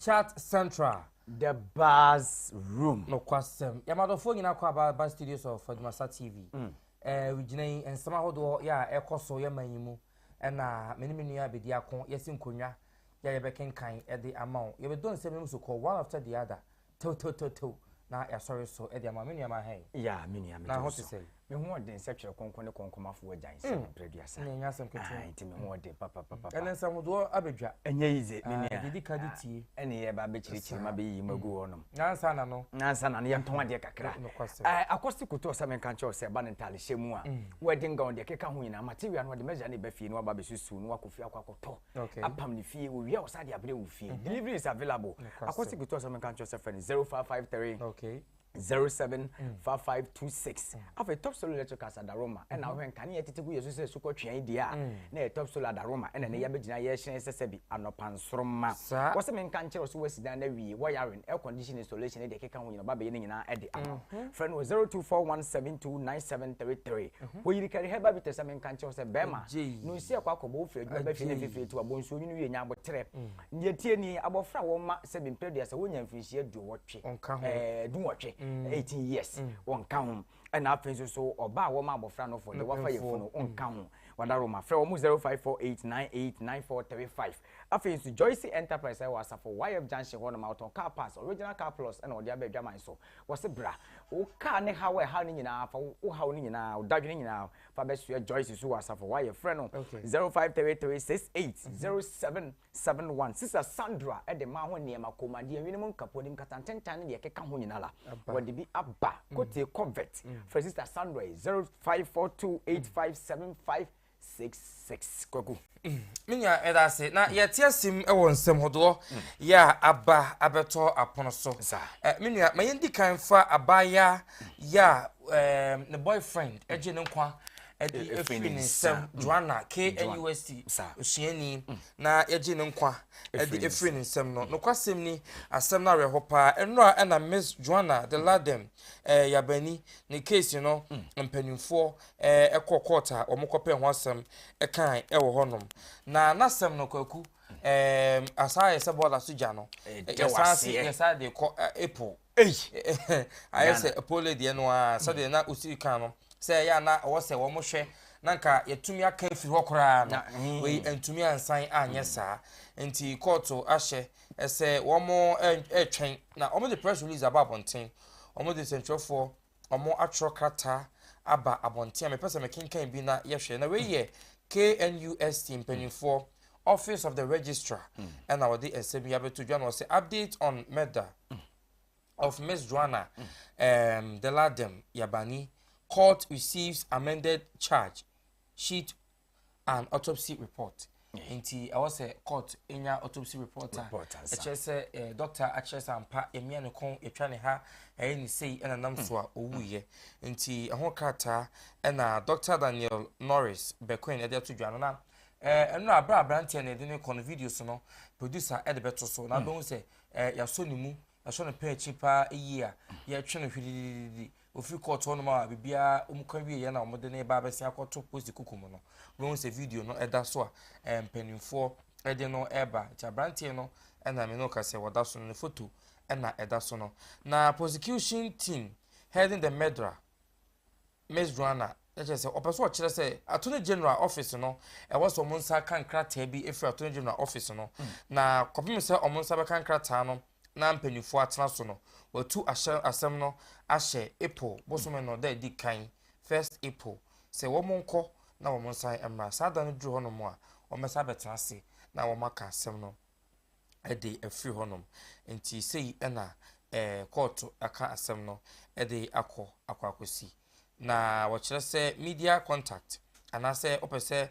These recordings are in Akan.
Chat Central. The Buzz Room. Nokwasɛm. Yɛmadɔfoɔ nyinaa kɔ aba ba studios of Adwumasa TV. Gyina yi nsɛm ahodoɔ yɛ a ɛkɔ so yɛ man yi mu ɛna me ne me nua bɛdi ako yɛsi nkonnwa yɛ a yɛbɛkenkan de ama wo. Yɛbɛdɔ nsɛm no mu so kɔ one after the other. Tew tew tew tew na yɛasɔre so de ama me nua ma hɛn. Ya me nua me Na ho te sɛ. Me ho ɔden sɛ twerɛ kronkron ne kɔnkɔnmafoɔ agyan sɛ mprɛ 30. Ne nyɛ asɛm ketewa. Ah, nti me ho ɔden papapapa. Ɛne nsɛm hodoɔ abɛdwa. Ɛnyɛ yize me nua. Deɛ di ka de tie. Ɛne yɛ ba abɛkyerɛkyerɛ mu abɛyiyi mu agu hɔ nom. Nansa na no. Nansa na no yɛntɔn adeɛ kakra. Nokwasɛm. Akɔsi koto sɛ menka nkyerɛ wo sɛ ɛba ne ntaade hyɛ mu a, wedding gown deɛ ɛkeka ho nyinaa, material no wɔde measure no ba fie na waba abɛsusu na wakɔ fie akɔ akɔtɔ. Apam ne fie, wɔwie a wɔsan de abrɛ wo fie. Delivery is available. Akɔsi koto sɛ menka nkyerɛ wo sɛ frɛ no 0553 075526. Afei Top Solo Electricals Adaroma ɛna wohwɛ nkanea tete gu yɛ so sɛ sukɔtwea yi deɛ a, na ɛyɛ Top Solo Adaroma ɛna ne yɛabɛgyina yɛrehyerɛn sɛ sɛbi anɔpa nsoromma. Wɔ sɛ menka nkyerɛ wo sɛ woasi dan no awie, wiring, air condition installation ne deɛ ɛkeka ho nyinaa ɔba bɛyɛ ne nyinaa de ama wo. Frɛ no wɔ 0241729733. Wɔyiri Kari Herbal Bitters sɛ menka nkyerɛ wo sɛ bɛrima no nsi ɛkɔ akɔbɔ wo firi adwuma ba fie na mfifire tu abɔ nsuo nwunu wie nya aboterɛ. Deɛ ɛteɛ nie, abɔfra a wɔma sɛbi mprɛ 30 wɔnya mfirinhyia 18 18 years wɔnka ho. Ɛna afei nso so ɔbaa a wɔma abɔfra no fo deɛ wafa yɛ funu ɔnka ho. Wadaroma frɛ wɔn 0548989435. Afei nso Joyce Enterprise ɛwɔ Asafo YF Junction hɔ nom a wɔtɔn car parts, original car plus ɛna wɔde aba adwaman so. Wɔse bra, wo car ne haw a ɛhaw ne nyinaa fa wo haw ne nyinaa, wo dadwene nyinaa fa bɛsoɛ Joyce so wɔ Asafo YF. Frɛ no 0533680771. Sister Sandra ɛde maa ho nneɛma, kɔnmuadeɛ, nwene mu nkapo, nim nkatantentan ne deɛ ɛkeka ho nyinaa la. Wɔde bi aba. Kotie Covert. Frɛ Sister Sandra yi 0542857566. Kwaku. Me nua ɛda ase na yɛte asim wɔ nsɛm hodoɔ yɛ a aba abɛtɔ apono so. Me nua ma yɛndi kan fa abaayewa yɛ a ne boyfriend gye ne nkwa de afiri ne nsam, Joanna KNUST osuani na yɛgye ne nkwa de afiri ne nsam no. Nokwasɛm ni, asɛm no awerɛho paa. Nnora ɛna Miss Joanna de Ladem Yabani ne case no mpanimfoɔ ɛkɔɔ court a wɔkɔpɛɛ ho asɛm ɛkae ɛwɔ hɔnom. Na n'asɛm no Kwaku asan ayɛ sɛ bɔɔla so gya no yɛsan de kɔ April. Ayɛ sɛ Apollo deɛ no ara sɛdeɛ na osi kan no sɛ ɛyɛ a na ɛwɔ sɛ wɔn hwɛ na nka yɛtumi aka afiri hɔ koraa no, wei ntumi ansan anyɛ saa. Nti kɔɔto ahyɛ sɛ wɔn ɛretwɛn na wɔn de press release aba abɔnten, wɔn de nsɛntwerɛfoɔ wɔn atwerɛ krataa aba abɔnten a mepɛ sɛ mekenkan bi na yɛhwɛ. Na wei yɛ KNUST mpanimfoɔ Office of the Registrar ɛna wɔde nsɛm yi abɛto dwa na wɔsɛ update on murder of Miss Joanna Deladem Yabani. Court receives amended charge sheet and autopsy report. Nti ɛwɔ sɛ court nya autopsy report a ɛkyerɛ sɛ doctor akyerɛ sɛ ampa yɛmia ne kɔn, yɛtwa ne ha, ɛyɛ ne sei ɛna nam so a ɔwuiɛ. Nti ɛho krataa ɛna Dr. Daniel Norris Bequin ɛde ato dwa no. Na ɛno a abere aberanteɛ na yɛde ne kɔ no video so no, producer ɛde bɛto so na abɛhu sɛ yɛasɔ ne mu, yɛasɔ ne pɛn akyi paa yie a yɛtwe no hwididididi ofiri court hɔnom a biribiara wɔn ka wie yɛ na wɔde ne ba abɛsen akɔto post kuku mu no, wɔn sɛ video no ɛda so a mpanimfoɔ ɛde no ɛreba. Nti aberanteɛ no ɛna me no ka sɛ wɔda so no, ne photo ɛna ɛda so no. Na prosecution team heading the murderer Miss Joanna ɛkyerɛ sɛ ɔpɛ so ɔkyerɛ sɛ Attorney General office no ɛwɔ sɛ wɔn nsa ka nkrataa bi efiri Attorney General office no, na kɔpem sɛ wɔn nsa bɛka nkrataa no na mpanimfoɔ atena so no, wɔatu ahyɛ asɛm no ahyɛ April bosome no da edi kan, 1st April, sɛ wɔn nkɔ na wɔn nsan mmra. Saa da no duru hɔnom a, wɔn bɛsa abɛtena ase na wɔn aka asɛm no de afiri hɔnom. Nti sei ɛna kɔɔto aka asɛm no de akɔ akɔsi. Na wɔkyerɛ sɛ media contact anaasɛ wopɛ sɛ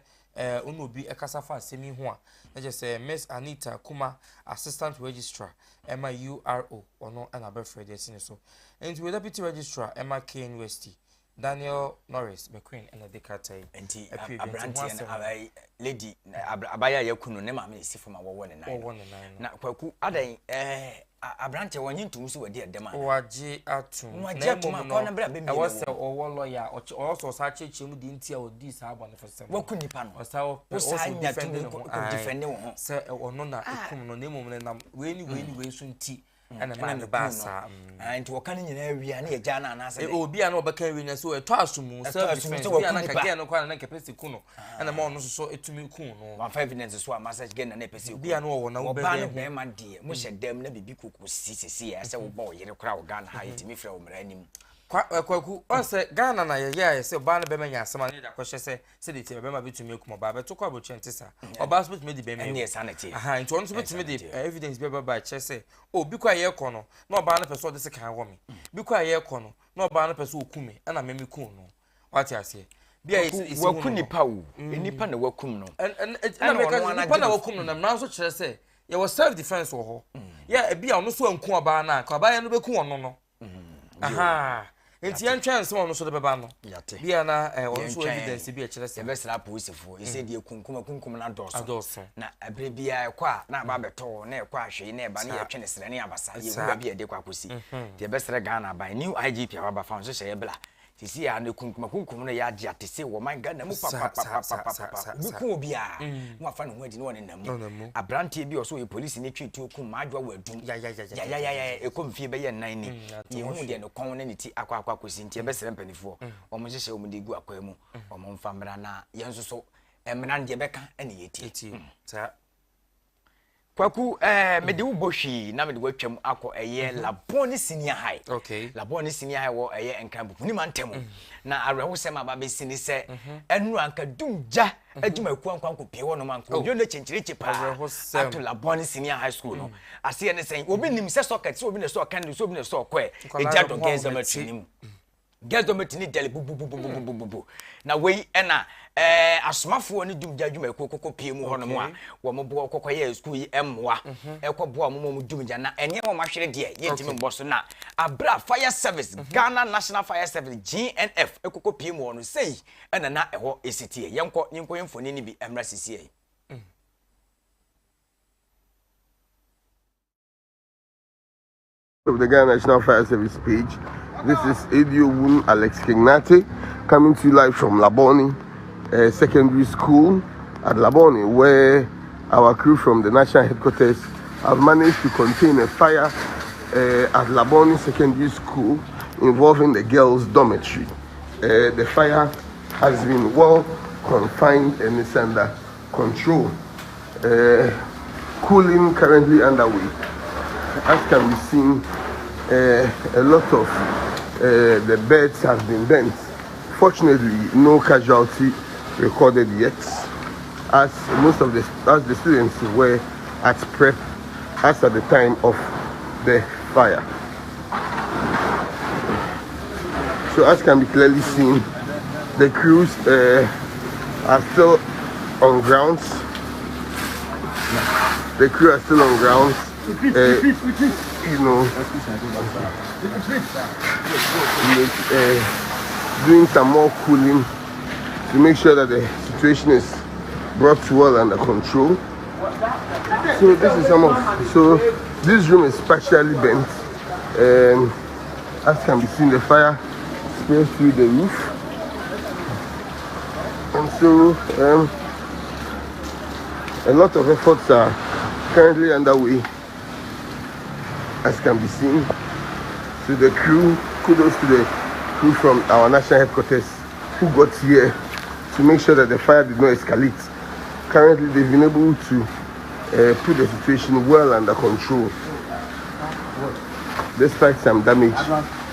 wo ne obi kasa fa asɛm yi ho a, na kyerɛ sɛ Miss Anita Kuma, assistant registrar ɛma URO, ɔno ɛna abɛfrɛ de asi ne so. Nti wɔ deputy registrar ɛma KNUST. Daniel Norris McQueen na ɛde krataa yi Nti apue dwa. Nti ho aberanteɛ no asɛm no. ayi lady abaayewa a yɛaku no ne maame na esi fam a wɔwɔ ne nan no. Wɔwɔ ne nan no. Na Kwaku adan ɛɛ aberanteɛ wɔnye ntom sɛ wadi ɛdɛm anaa? Wagye atom. Na Na wagye atom mmom a no, kɔ na bra bɛmie ɛwɔ na sɛ wɔ mu. ɔwɔ lɔya a ɔkyɛ ɔwɔ sɛ ɔsan kyerɛkyerɛ mu deɛ nti a ɔdii saa abɔnefosɛm no. Waku nipa no. Ɔsan ɔpɛ ɔwɔ Wosan sɛ nya ɔdifɛnde tumi ne ho kɔ ae defɛnde wo ho. sɛ ɔno na ɛkum no na mmom no nam wei ne wei ne wei so nti ɛna Ɛna maa ne ne baa kum no. saa. Mm. Ah, nti wɔka ne nyinaa wie a ne yɛgyaa no anaasɛ E, dɛn? obi a na ɔbɛka wie na so ɛtɔ aso mu Ɛtɔ self aso mu defense sɛ bi a waku na nka nipa. gɛn no koraa na nka pɛ sɛ ku no ɛna ma ɔno nso so etumi ku no. Wamfa evidence so amma sɛ gɛn na na ɛpɛ sɛ Bi ɛku a na no. ɔwɔ na Ɔbaa wobɛdɛn ne ho. bɛrima deɛ mohyɛ dam na biribi koko si sisi a ɛsɛ wobɔ wo yere koraa wɔ Ghana ha yɛtumi frɛ wo mmara anim. Kwa, eh, Kwaku, ɔn sɛ Ghana na yɛyɛ a yɛsɛ ɔbaa ne bɛrima nya asɛm a na yɛde akɔhyɛ sɛ sɛdeɛ ɛteɛ bɛrima bɛtumi akum ɔbaa bɛto kɔ abotire nte saa. Ɔbaa nso bɛtumi adi bɛrima Ɛnneɛ awu. saa na ɛteɛ. Aha, nti ɔno nso Ɛyɛ saa bɛtumi na de ɛteɛ. eh, evidence bi bɛba ɛkyerɛ sɛ oh, bi kɔ a yɛrekɔ no na ɔbaa no pɛ sɛ ɔde sekan wɔ me. Bi kɔ a yɛrekɔ no na ɔbaa no pɛ sɛ ɔku me ɛna me meku no. Wate aseɛ? Bi a Kwaku, yɛsi hu waku no no. nipa o. Nipa na wakum no. Ɛna Ɛna meka ɔno sɛ ara nipa gye na no. wakum no na mmara nso kyerɛ sɛ yɛwɔ self defence wɔ hɔ. Yɛ ebi a ɔno nso anku ɔbaa no a, nka ɔbaa yɛ no bɛku ɔno no. Aha. Nti yɛntwɛn nsɛm a ɔno nso de bɛba no. Yate. Bi a na eh, ɔno nso Yɛntwɛn. evidence bi a ɛkyerɛ sɛ Yɛbɛsrɛ apolisifoɔ. Ɛsɛ deɛ kunkum akunkum no adɔɔso. Adɔɔso. Na ɛberɛ biara ɛkɔ a na aba abɛtɔ hɔ, na ɛkɔ a hwee na ɛba na Saa. yɛtwe ne serɛ ne abasa. Yɛhu Saa. baabi a yɛde kɔ akɔsi. Nti yɛbɛsrɛ Ghana aban, new IGP a waba fa wo nhyehyɛeɛ bla. Sisi a no kunkum akunkum no yɛ agye ate se wɔ man Ghana mu papapapapapa. Obi ku obiara na wafa ne ho adi na ɔnenam mu. Abranteɛ bi a ɔsɛ ɔyɛ polisi ne twe tuo kum Maadwoa wɔ Adum. Yayayaya ɛkɔ mfie bɛyɛ nnan ni. Yɛnhu deɛ ne kɔn ne ne ti akɔ akɔ akɔsi nti yɛbɛsrɛ mpanifoɔ wɔn nhyehyɛ wɔn de gu akwaa mu wɔn mfa mmra na yɛn nso so mmra no deɛ bɛka ɛne yɛtie. Kwaku, eh, mede wo bɔ hwii na mede watwam akɔ ɛyɛ mhm. Labone Senior High. Okay. Labone Senior High wɔ ɛyɛ Nkran Bupuni mantam. Mm. Na awerɛhosɛm aba bɛsi ne sɛ mhm. ɛnu anka dum gya mhm. adwumakuo ankɔ ankɔpie hɔ nom anka oh. obi ne kyenkyerekye paa ato Labone Senior High School no. Mm. Aseɛ ne sɛn obi nim sɛ socket sɛ obi na sɛ ɔka ne sɛ obi na sɛ ɔkɔɛ ɛgya dɔ gɛn zama tiri ne mu. Girls dormitory ne dɛle bububububububu. Na wei ɛna ɛɛ asomafoɔ ne dumgya adwumayɛkuo kɔkɔ pie mu hɔnom a wɔn boɔ kɔkɔ yɛ sukuu yi mmoa ɛkɔ boa wɔn wɔn dumgya na nneɛma wɔn ahwere deɛ yɛntumi mbɔ so na abira fire service Ghana National Fire Service GNF ɛkɔkɔ pie mu hɔ no sei ɛna na ɛhɔ esi teɛ yɛnkɔ yɛnkɔ yɛn mfoni no bi ɛmra sisi yɛ. Of the Ghana National Fire Service page. This is Adio Alex Kingnate coming to you live from Labone Secondary School at Labone, where our crew from the national headquarters have managed to contain a fire at Labone Secondary School involving the girls' dormitory. The fire has been well confined and is under control. Cooling currently underway. As can be seen, a lot of the beds have been bent. Fortunately, no casualty recorded yet, as most of the as the students were at prep as at the time of the fire. So as can be clearly seen, the crews are still on grounds. The crew are still on grounds. You know, doing some more cooling to make sure that the situation is brought well under control. So this is some of, so this room is partially bent, and as can be seen, the fire spread through the roof. And so a lot of efforts are currently underway, as can be seen. To the crew, kudos to the crew from our national headquarters who got here to make sure that the fire did not escalate. Currently, they've been able to put the situation well under control. Despite some damage,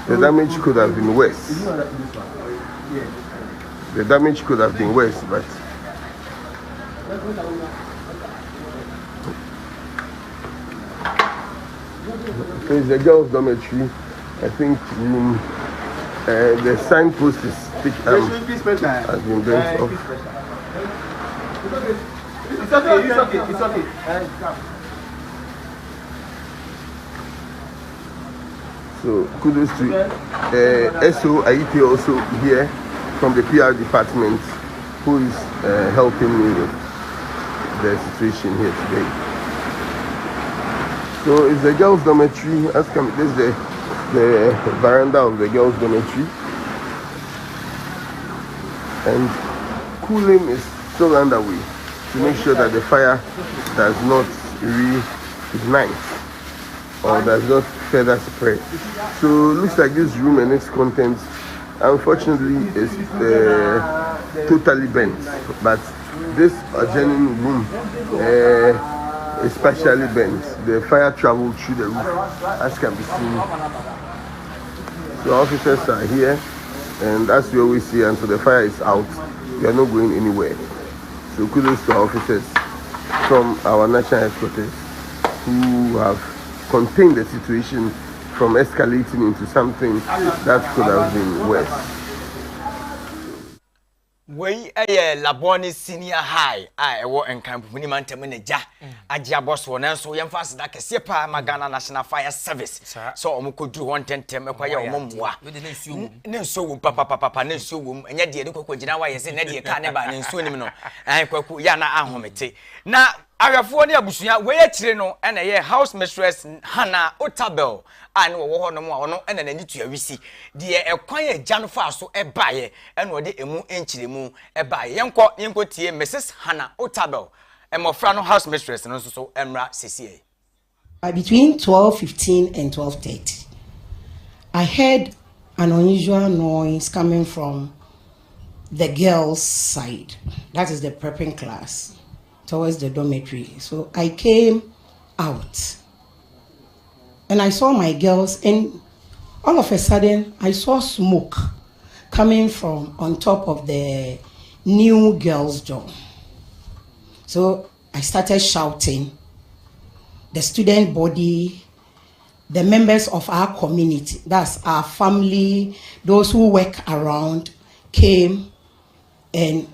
the damage could have been worse. The damage could have been worse, but so it's the girls' dormitory. I think room. The signpost is thick, has been burnt off. It's okay, it's okay, it's okay. So kudos to SO Aite also here from the PR department who is helping me with the situation here today. So it's the girls' dormitory. As come, this is the veranda of the girls' dormitory. And cooling is still underway to make sure that the fire does not reignite or does not further spread. So it looks like this room and its contents, unfortunately, is totally burnt. But this adjoining room is partially burnt. The fire traveled through the roof, as can be seen. So officers are here, and as we always say, until the fire is out, we are not going anywhere. So kudos to our officers from our national headquarters who have contained the situation from escalating into something that could have been worse. Wei yɛ Labone Senior High a ɛwɔ Nkran Pumpuni mantam na gya agye abɔ soɔ. Nanso yɛmfa aseda kɛseɛ paa ma Ghana National Fire Service sɛ wɔn kɔduru hɔ ntɛntɛm kɔyɛ wɔn mmoa. Ne nsuo wom papapapa, ne nsuo wom. Ɛnyɛ deɛ de kɔkɔ gyina hɔ a yɛse nɛ deɛ kaa ne baa ne nsuo nim no. Ɛn Kwaku yɛ a na ahomete. Na ahwɛfoɔ ne abusua wei akyire no na ɛyɛ House Mistress Hannah Otabel a na ɔwɔ hɔnom a ɔno na n'ani tua wisi deɛ ɛkwan a agya no faa so baeɛ na ɔde ɛmu nkyerɛmu baeɛ. Yɛnkɔ na yɛnkɔtie Mrs. Hannah Otabel, mmɔfra no house mistress no nso so mmra sesiei. Between 12:15 and 12:30, I heard an unusual noise coming from the girls' side, that is the prepping class, towards the dormitory. So I came out and I saw my girls, and all of a sudden I saw smoke coming from on top of the new girls' dorm. So I started shouting. The student body, the members of our community, that's our family, those who work around, came and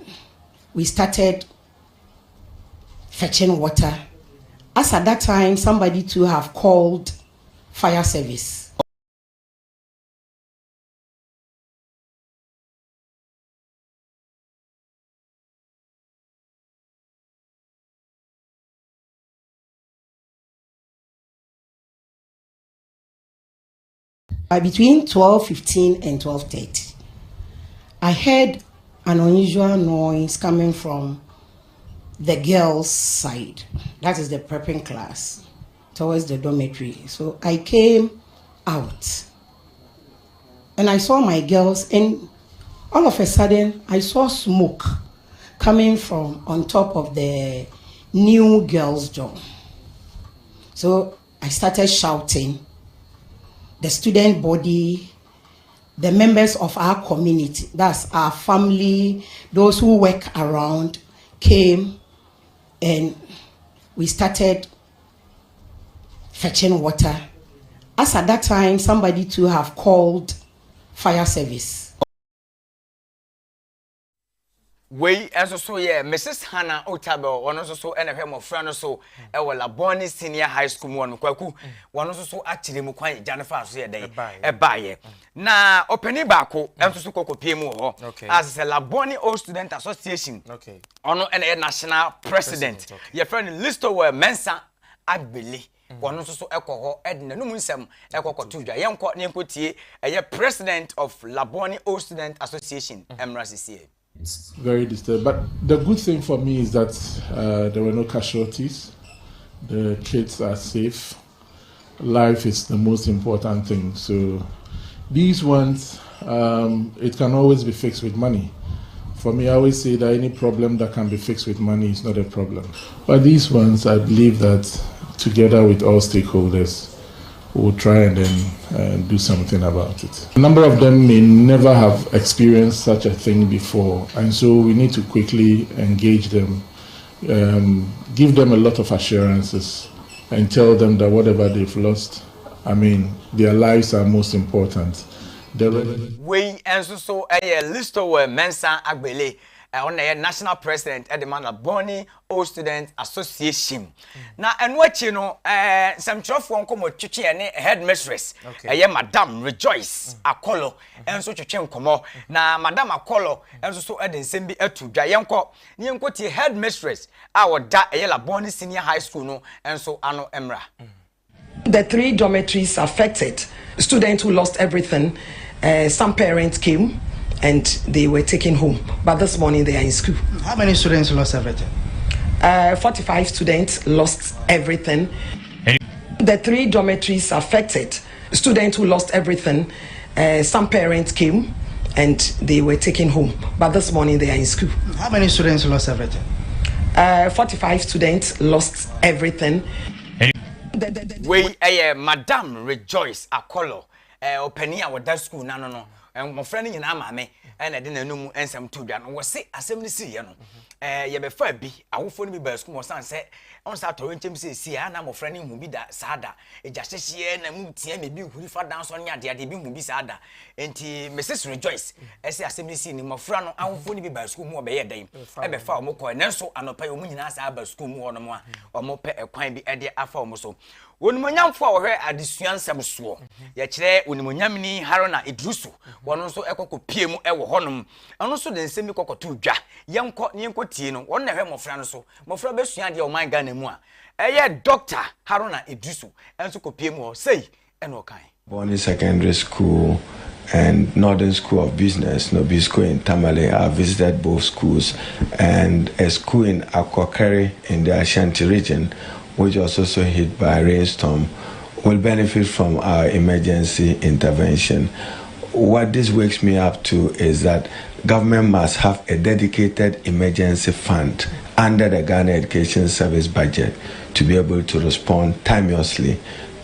we started fetching water. As at that time, somebody to have called fire service. Between 12:15 and 12:30, I heard an unusual noise coming from the girls' side, that is the prepping class, towards the dormitory. So I came out and I saw my girls, and all of a sudden I saw smoke coming from on top of the new girls' dorm. So I started shouting. The student body, the members of our community, that's our family, those who work around, came and we started fetching water. As at that time, somebody to have called fire service. Wei nso so yɛ Mrs. Hannah Otabel, ɔno nso so na ɛhwɛ mmɔfra no so wɔ Labone Senior High School mu wɔ no Kwaku. Wɔn nso so akyerɛ mu kwan gya no faa so yɛ dɛn ɛbaeɛ. Na ɔpanin baako nso so kɔkɔpie mu wɔ hɔ a sɛ Labone Old Student Association, ɔno na ɛyɛ national president, yɛfrɛ no Listowel Mensah Agbele. Wɔn nso so kɔ hɔ de n'anum nsɛm kɔ kɔto dwa. Yɛnkɔ na yɛnkɔtie ɛyɛ president of Labone Old Student Association mmra sesie. It's very disturbed. But the good thing for me is that there were no casualties. The kids are safe. Life is the most important thing. So these ones, it can always be fixed with money. For me, I always say that any problem that can be fixed with money is not a problem. But these ones, I believe that together with all stakeholders, we'll try and then do something about it. A number of them may never have experienced such a thing before, and so we need to quickly engage them, give them a lot of assurances, and tell them that whatever they've lost, their lives are most important. Wei nso so yɛ Listowel Mensah Agbele. Ɔno na ɛyɛ National President de ma Labone Old Students Association. Na ɛno akyi no, nsɛmtwerɛfoɔ nkɔmmɔ twetwe ɛne Headmistress, ɛyɛ Madam Rejoice Akɔlɔ nso twetwe nkɔmmɔ. Na Madam Akɔlɔ nso so de nsɛm bi ato dwa. Yɛnkɔ na yɛnkɔtie Headmistress a ɔda ɛyɛ Labone Senior High School no nso ano mmra. The three dormitories affected, students who lost everything, uh, some parents came and they were taken home. But this morning they are in school. How many students lost everything? Uh, 45 students lost everything. The three dormitories affected, students who lost everything, uh, some parents came and they were taken home. But this morning they are in school. How many students lost everything? Uh, 45 students lost everything. Wei yɛ Madam Rejoice Akɔlɔ, ɔpanin a ɔda sukuu no ano no, mmɔfra no nyinaa maame na ɛde n'anum nsɛm to dwa no. Wɔse asɛm no siiɛ no, yɛbɛfaa bi, awofoɔ no bi baa sukuu mu ɔsan sɛ ɔn sɛ atɔwrɛnkyɛm seesie a na mmɔfra no nhu bi da saa da. Egya hyehyeɛ na mu tea na ebi huri fa dan so ne adeade, ebi nhu bi saa da. Enti Mrs. Rejoice ɛsɛ asɛm no sii no, mmɔfra no awofoɔ no bi baa sukuu mu wɔbɛyɛɛ dɛn ɛbɛfaa wɔn kɔɛ. Nanso anɔpa yi wɔn nyinaa saa aba sukuu mu hɔnom a wɔpɛ ɛkwan bi de afa wɔn so. Onimuonyamfoɔ a wɔhwɛ adesua nsɛm soɔ, yɛkyerɛ Onimuonyamni Haruna Iddrisu, wɔn nso kɔ kɔpie mu wɔ hɔnom. Ɔno nso de nsɛm bi kɔ kɔtoo dwa. Yɛnkɔ na yɛnkɔtie no. Wɔn na ɛhwɛ mmɔfra no so. Mmɔfra bɛsua adeɛ wɔ ɔman Ghana mu a, ɛyɛ Dɔkta Haruna Iddrisu nso kɔpie mu hɔ. Sei na ɔkae. Bonny Secondary School and Northern School of Business, Nobisco in Tamale. I visited both schools and a school in Akokere in the Ashanti region, which was also hit by a rainstorm, will benefit from our emergency intervention. What this wakes me up to is that government must have a dedicated emergency fund under the Ghana Education Service budget to be able to respond timeously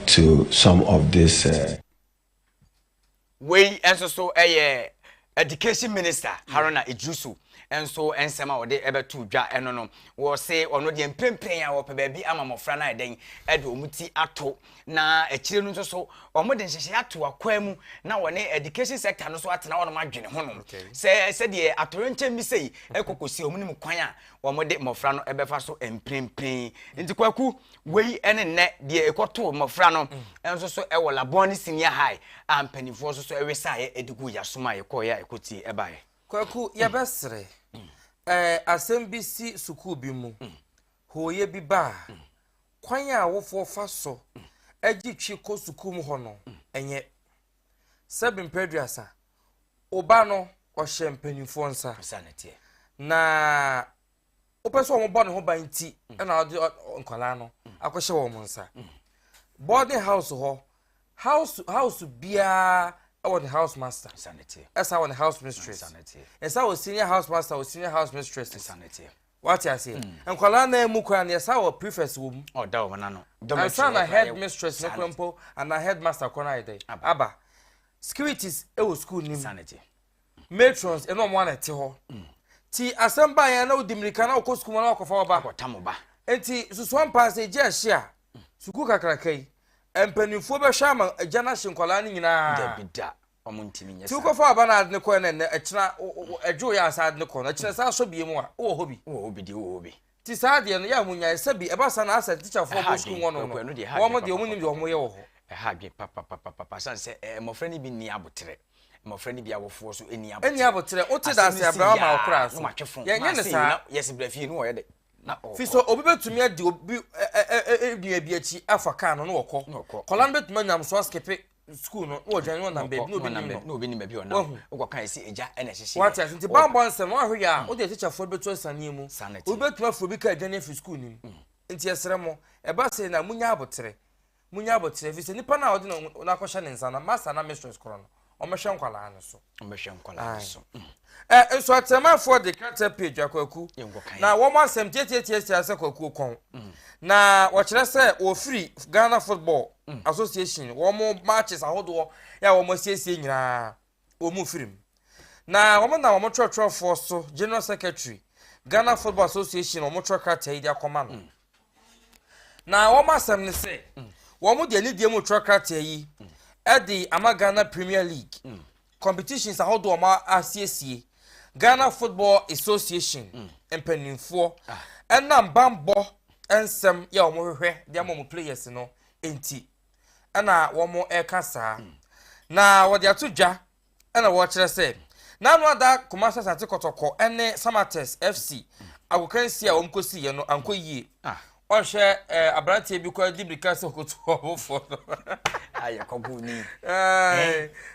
to some of this. Uh, Wei nso so yɛ Education Minister Haruna Iddrisu nso nsɛm a ɔde bɛto dwa ɛno no. Wɔse ɔno deɛ mprempren a wɔpɛ baabi ama mmɔfra no ayɛ dɛn de wɔn ti ato na akyire no nso so wɔn de nhyehyɛe ato akwan mu na wɔne education sector no so atena wɔn adwene ho nom sɛ sɛdeɛ atɔyɛnkyɛm bi sei ɛkɔ kɔsi wɔn nim kwan a wɔn de mmɔfra no ɛbɛfa so mprempren. Nti Kwaku Wei ne nnɛ deɛ ɛkɔtoo mmɔfra no nso so wɔ Labone Senior High a mpanimfoɔ nso so wesaeɛ de guu yɛasom a yɛkɔeɛ a yɛkɔtie ɛbaeɛ. Kwaku, yɛbɛsrɛ, eh, asɛm bi si sukuu bi mu, hooyɛ bi ba a, kwan a awofoɔ fa so gye twi kɔ sukuu mu hɔ no, ɛnyɛ. Sɛbe mpɛ aduasa, wo ba no, ɔhyɛ mpanimfoɔ nsa. Na wopɛ sɛ wɔbɔ ne ho ban nti ɛna ɔde nkwadaa no akɔhyɛ wɔn nsa boarding house hɔ house house biara ɛwɔ ne house master ɛsa wɔ ne house mistress ɛsa wɔ senior house master wɔ senior house mistress wate aseɛ mm. nkwadaa nan mu koraa no yɛsa wɔ prefect wɔ mu ɔda wɔn ano ansa na head mistress no kora mpo anaa head master kora no ayɛ dɛ aba securities ɛwɔ school nim Matrons ɛna ɔmo ana ɛte hɔ. Ti asɛm ba yɛn na wodi mirika na wokɔ sukuu mu na wakɔfa ɔba. Akɔtam ɔba. Nti susu ampa sɛ egya ɛhye a sukuu kakraka yi mpanimfoɔ bɛhwɛ ama egya no ahye nkwadaa no nyinaa. Dabi da ɔmo ntumi nyɛ saa. Ti wokɔfa ɔba na ade no kɔ ɛna ɛnɛ ɛkyena ɛdwo yɛ ansa ade no kɔ no ɛkyena saa sɔ bie mu a wowɔ hɔ bi. Wowɔ hɔ bi deɛ wowɔ hɔ bi. Ti saa deɛ no yɛ a mo nyae sɛbi ɛba saa na asɛ tikyafoɔ bɔ sukuu mu hɔ nom no wɔn deɛ wɔn nim deɛ wɔn yɛ wɔ hɔ. Ɛha adwene papapapapa sane sɛ mmɔfra no bi nni aboterɛ. Mmɔfra no bi awofoɔ nso nni aboterɛ. Nni aboterɛ. Wote da ase abrɛ wama wo koraa so. Yɛnyɛ ne saa. Yɛsi brɛ fie no wɔyɛ dɛ. Fi sɛ obi bɛtumi adi obi nua bi akyi afa kaa no na wɔkɔ. Kɔla no bɛtumi anyam so askepe sukuu no na wɔdwane na ɔnam baabi na obi nim no. Na obi nim baabi ɔnam. Wahu. Wokɔka ɛsi egya ɛna ɛhyehye. Wate ase nti bammɔ nsɛm no wahwɛ yɛ a wode atikyafoɔ bɛtu asiane mu. Obi bɛtumi afiri obi kaa adwane afiri sukuu no mu. Nti yɛsrɛ mo ɛba sei no a munya aboterɛ. Munya aboterɛ, ɛfiri sɛ nipa no a ɔde no no akɔhyɛ ne nsa no, master na mistress korɔ no, ɔmmɛhwɛ nkwadaa no so. Ɔmmɛhwɛ nkwadaa no so. Ɛ nso atɛmafoɔ de krataa pie dwa kwaku, na wɔn asɛm tiatiatiatia sɛ kwakuo kɔn. Mm. Na wɔkyerɛ sɛ wɔfiri Ghana Football mm. Association, wɔn matches ahodoɔ yɛ a wɔn asiesie nyinaa, wɔn firi mu. Na wɔn nam wɔn twerɛtwerɛfoɔ so, General Secretary, Ghana Football Association, wɔn twerɛ krataa yi de akɔma no. Mm. Na wɔn asɛm ne sɛ, wɔn de anidie mu twerɛ krataa yi de ama Ghana Premier League competitions ahodoɔ wɔn asiesie. Ghana Football Association mpanimfoɔ ɛnam bambɔ nsɛm yɛ wɔn hwehwɛ de ama wɔn players no nti ɛna wɔn ɛka saa. Na wɔde ato dwa ɛna wɔkyerɛ sɛ n'ano ada Kumasi Asante Kɔtɔkɔ ne Samatex FC agokansi a wɔn kɔsiiɛ no ankɔ yie. Ɔhwɛ ɛɛ aberanteɛ bi kɔ di mirika sɛ ɔkɔtu ɔbofoɔ no. Ayɛ kɔbɔ ni.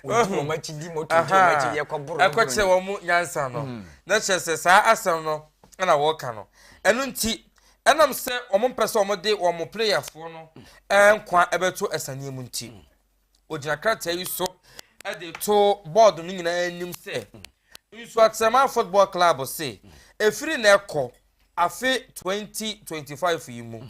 Odi wɔn akyi di moto di wɔn akyi yɛ kɔboro. Ɛkɔkyerɛ wɔn mu nyansa no. Na kyerɛ sɛ saa asɛm no ɛna wɔka no. Ɛno nti ɛnam sɛ wɔn mpɛ sɛ wɔn de wɔn playerfoɔ no nkwa ɛbɛto ɛsaneɛ mu nti. Ogyina krataa yi so de to bɔɔdo no nyinaa anim sɛ Nsuatreman Football Club se ɛfiri na ɛkɔ afe 2025 yi mu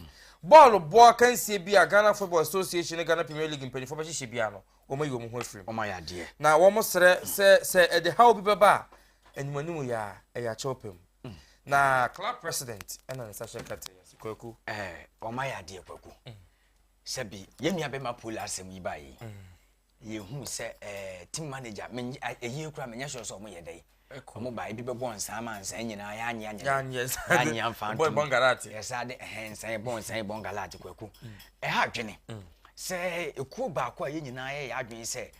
bɔɔlo bɔ akansie bi a Ghana Football Association ne Ghana Premier League mpanimfoɔ bɛhyehyɛ biara no, wɔayi wɔn ho afiri mu. Na wɔsrɛ sɛ sɛ ɛde haw bi bɛba a, animuanimu yɛ a, ɛyɛ akyɛw pɛ mu. Na club president na ne nsa hyɛ krataa yi ase, Kwaku. Ɛɛ, wɔayɛ adeɛ, Kwaku. Sɛbi yɛn nua bɛma Paul asɛm yi baeɛ yi, yɛhuu sɛ ɛɛ team manager menye ɛyie koraa menyɛ sure sɛ wɔn yɛ dɛ wɔn ba ebi bɛbɔ nsaa ma nsaa nyinaa yɛanye anyɛ dɛ yɛanye amfa ntom yɛsaa de ɛhɛn nsaa yɛbɔ nsaa yɛbɔ ngalaate kwaku ɛha adwene sɛ ekuo baako a yɛn nyinaa yɛ yɛ adwene sɛ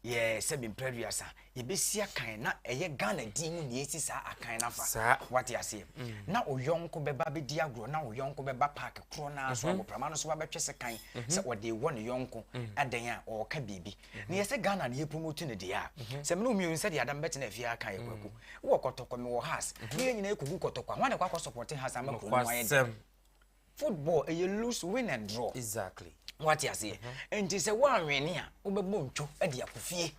Yɛ sɛbi mprɛ aduasa yɛbɛsi akan na ɛyɛ Ghana din mu na yɛsi saa akan no afa. Wate aseɛ? Mm. Na wo yɔnko bɛba bɛdi agorɔ na wo yɔnko bɛba park korɔ no ara so mm-hmm. agoprama no so abɛtwe sekan mm-hmm. sɛ ɔde wɔ ne yɔnko mm. adɛn a ɔreka biribi. Mm-hmm. Na yɛ sɛ Ghana na yɛpromote no deɛ a sɛ mene mmienu sɛdeɛ adam bɛtena afie aka yɛ kwaku. Wowɔ kɔtɔkɔ mewɔ has. Ne yɛn nyinaa yɛkɔgu kɔtɔkɔ a hwan na ɛkɔ akɔ sɔpɔte has ama kuro no mu ayɛ dɛ? Football ɛyɛ lose win and draw. Exactly. Wate aseɛ. Mhm. Nti sɛ woanwene a wobɛbɔ ntwo de akɔ fie.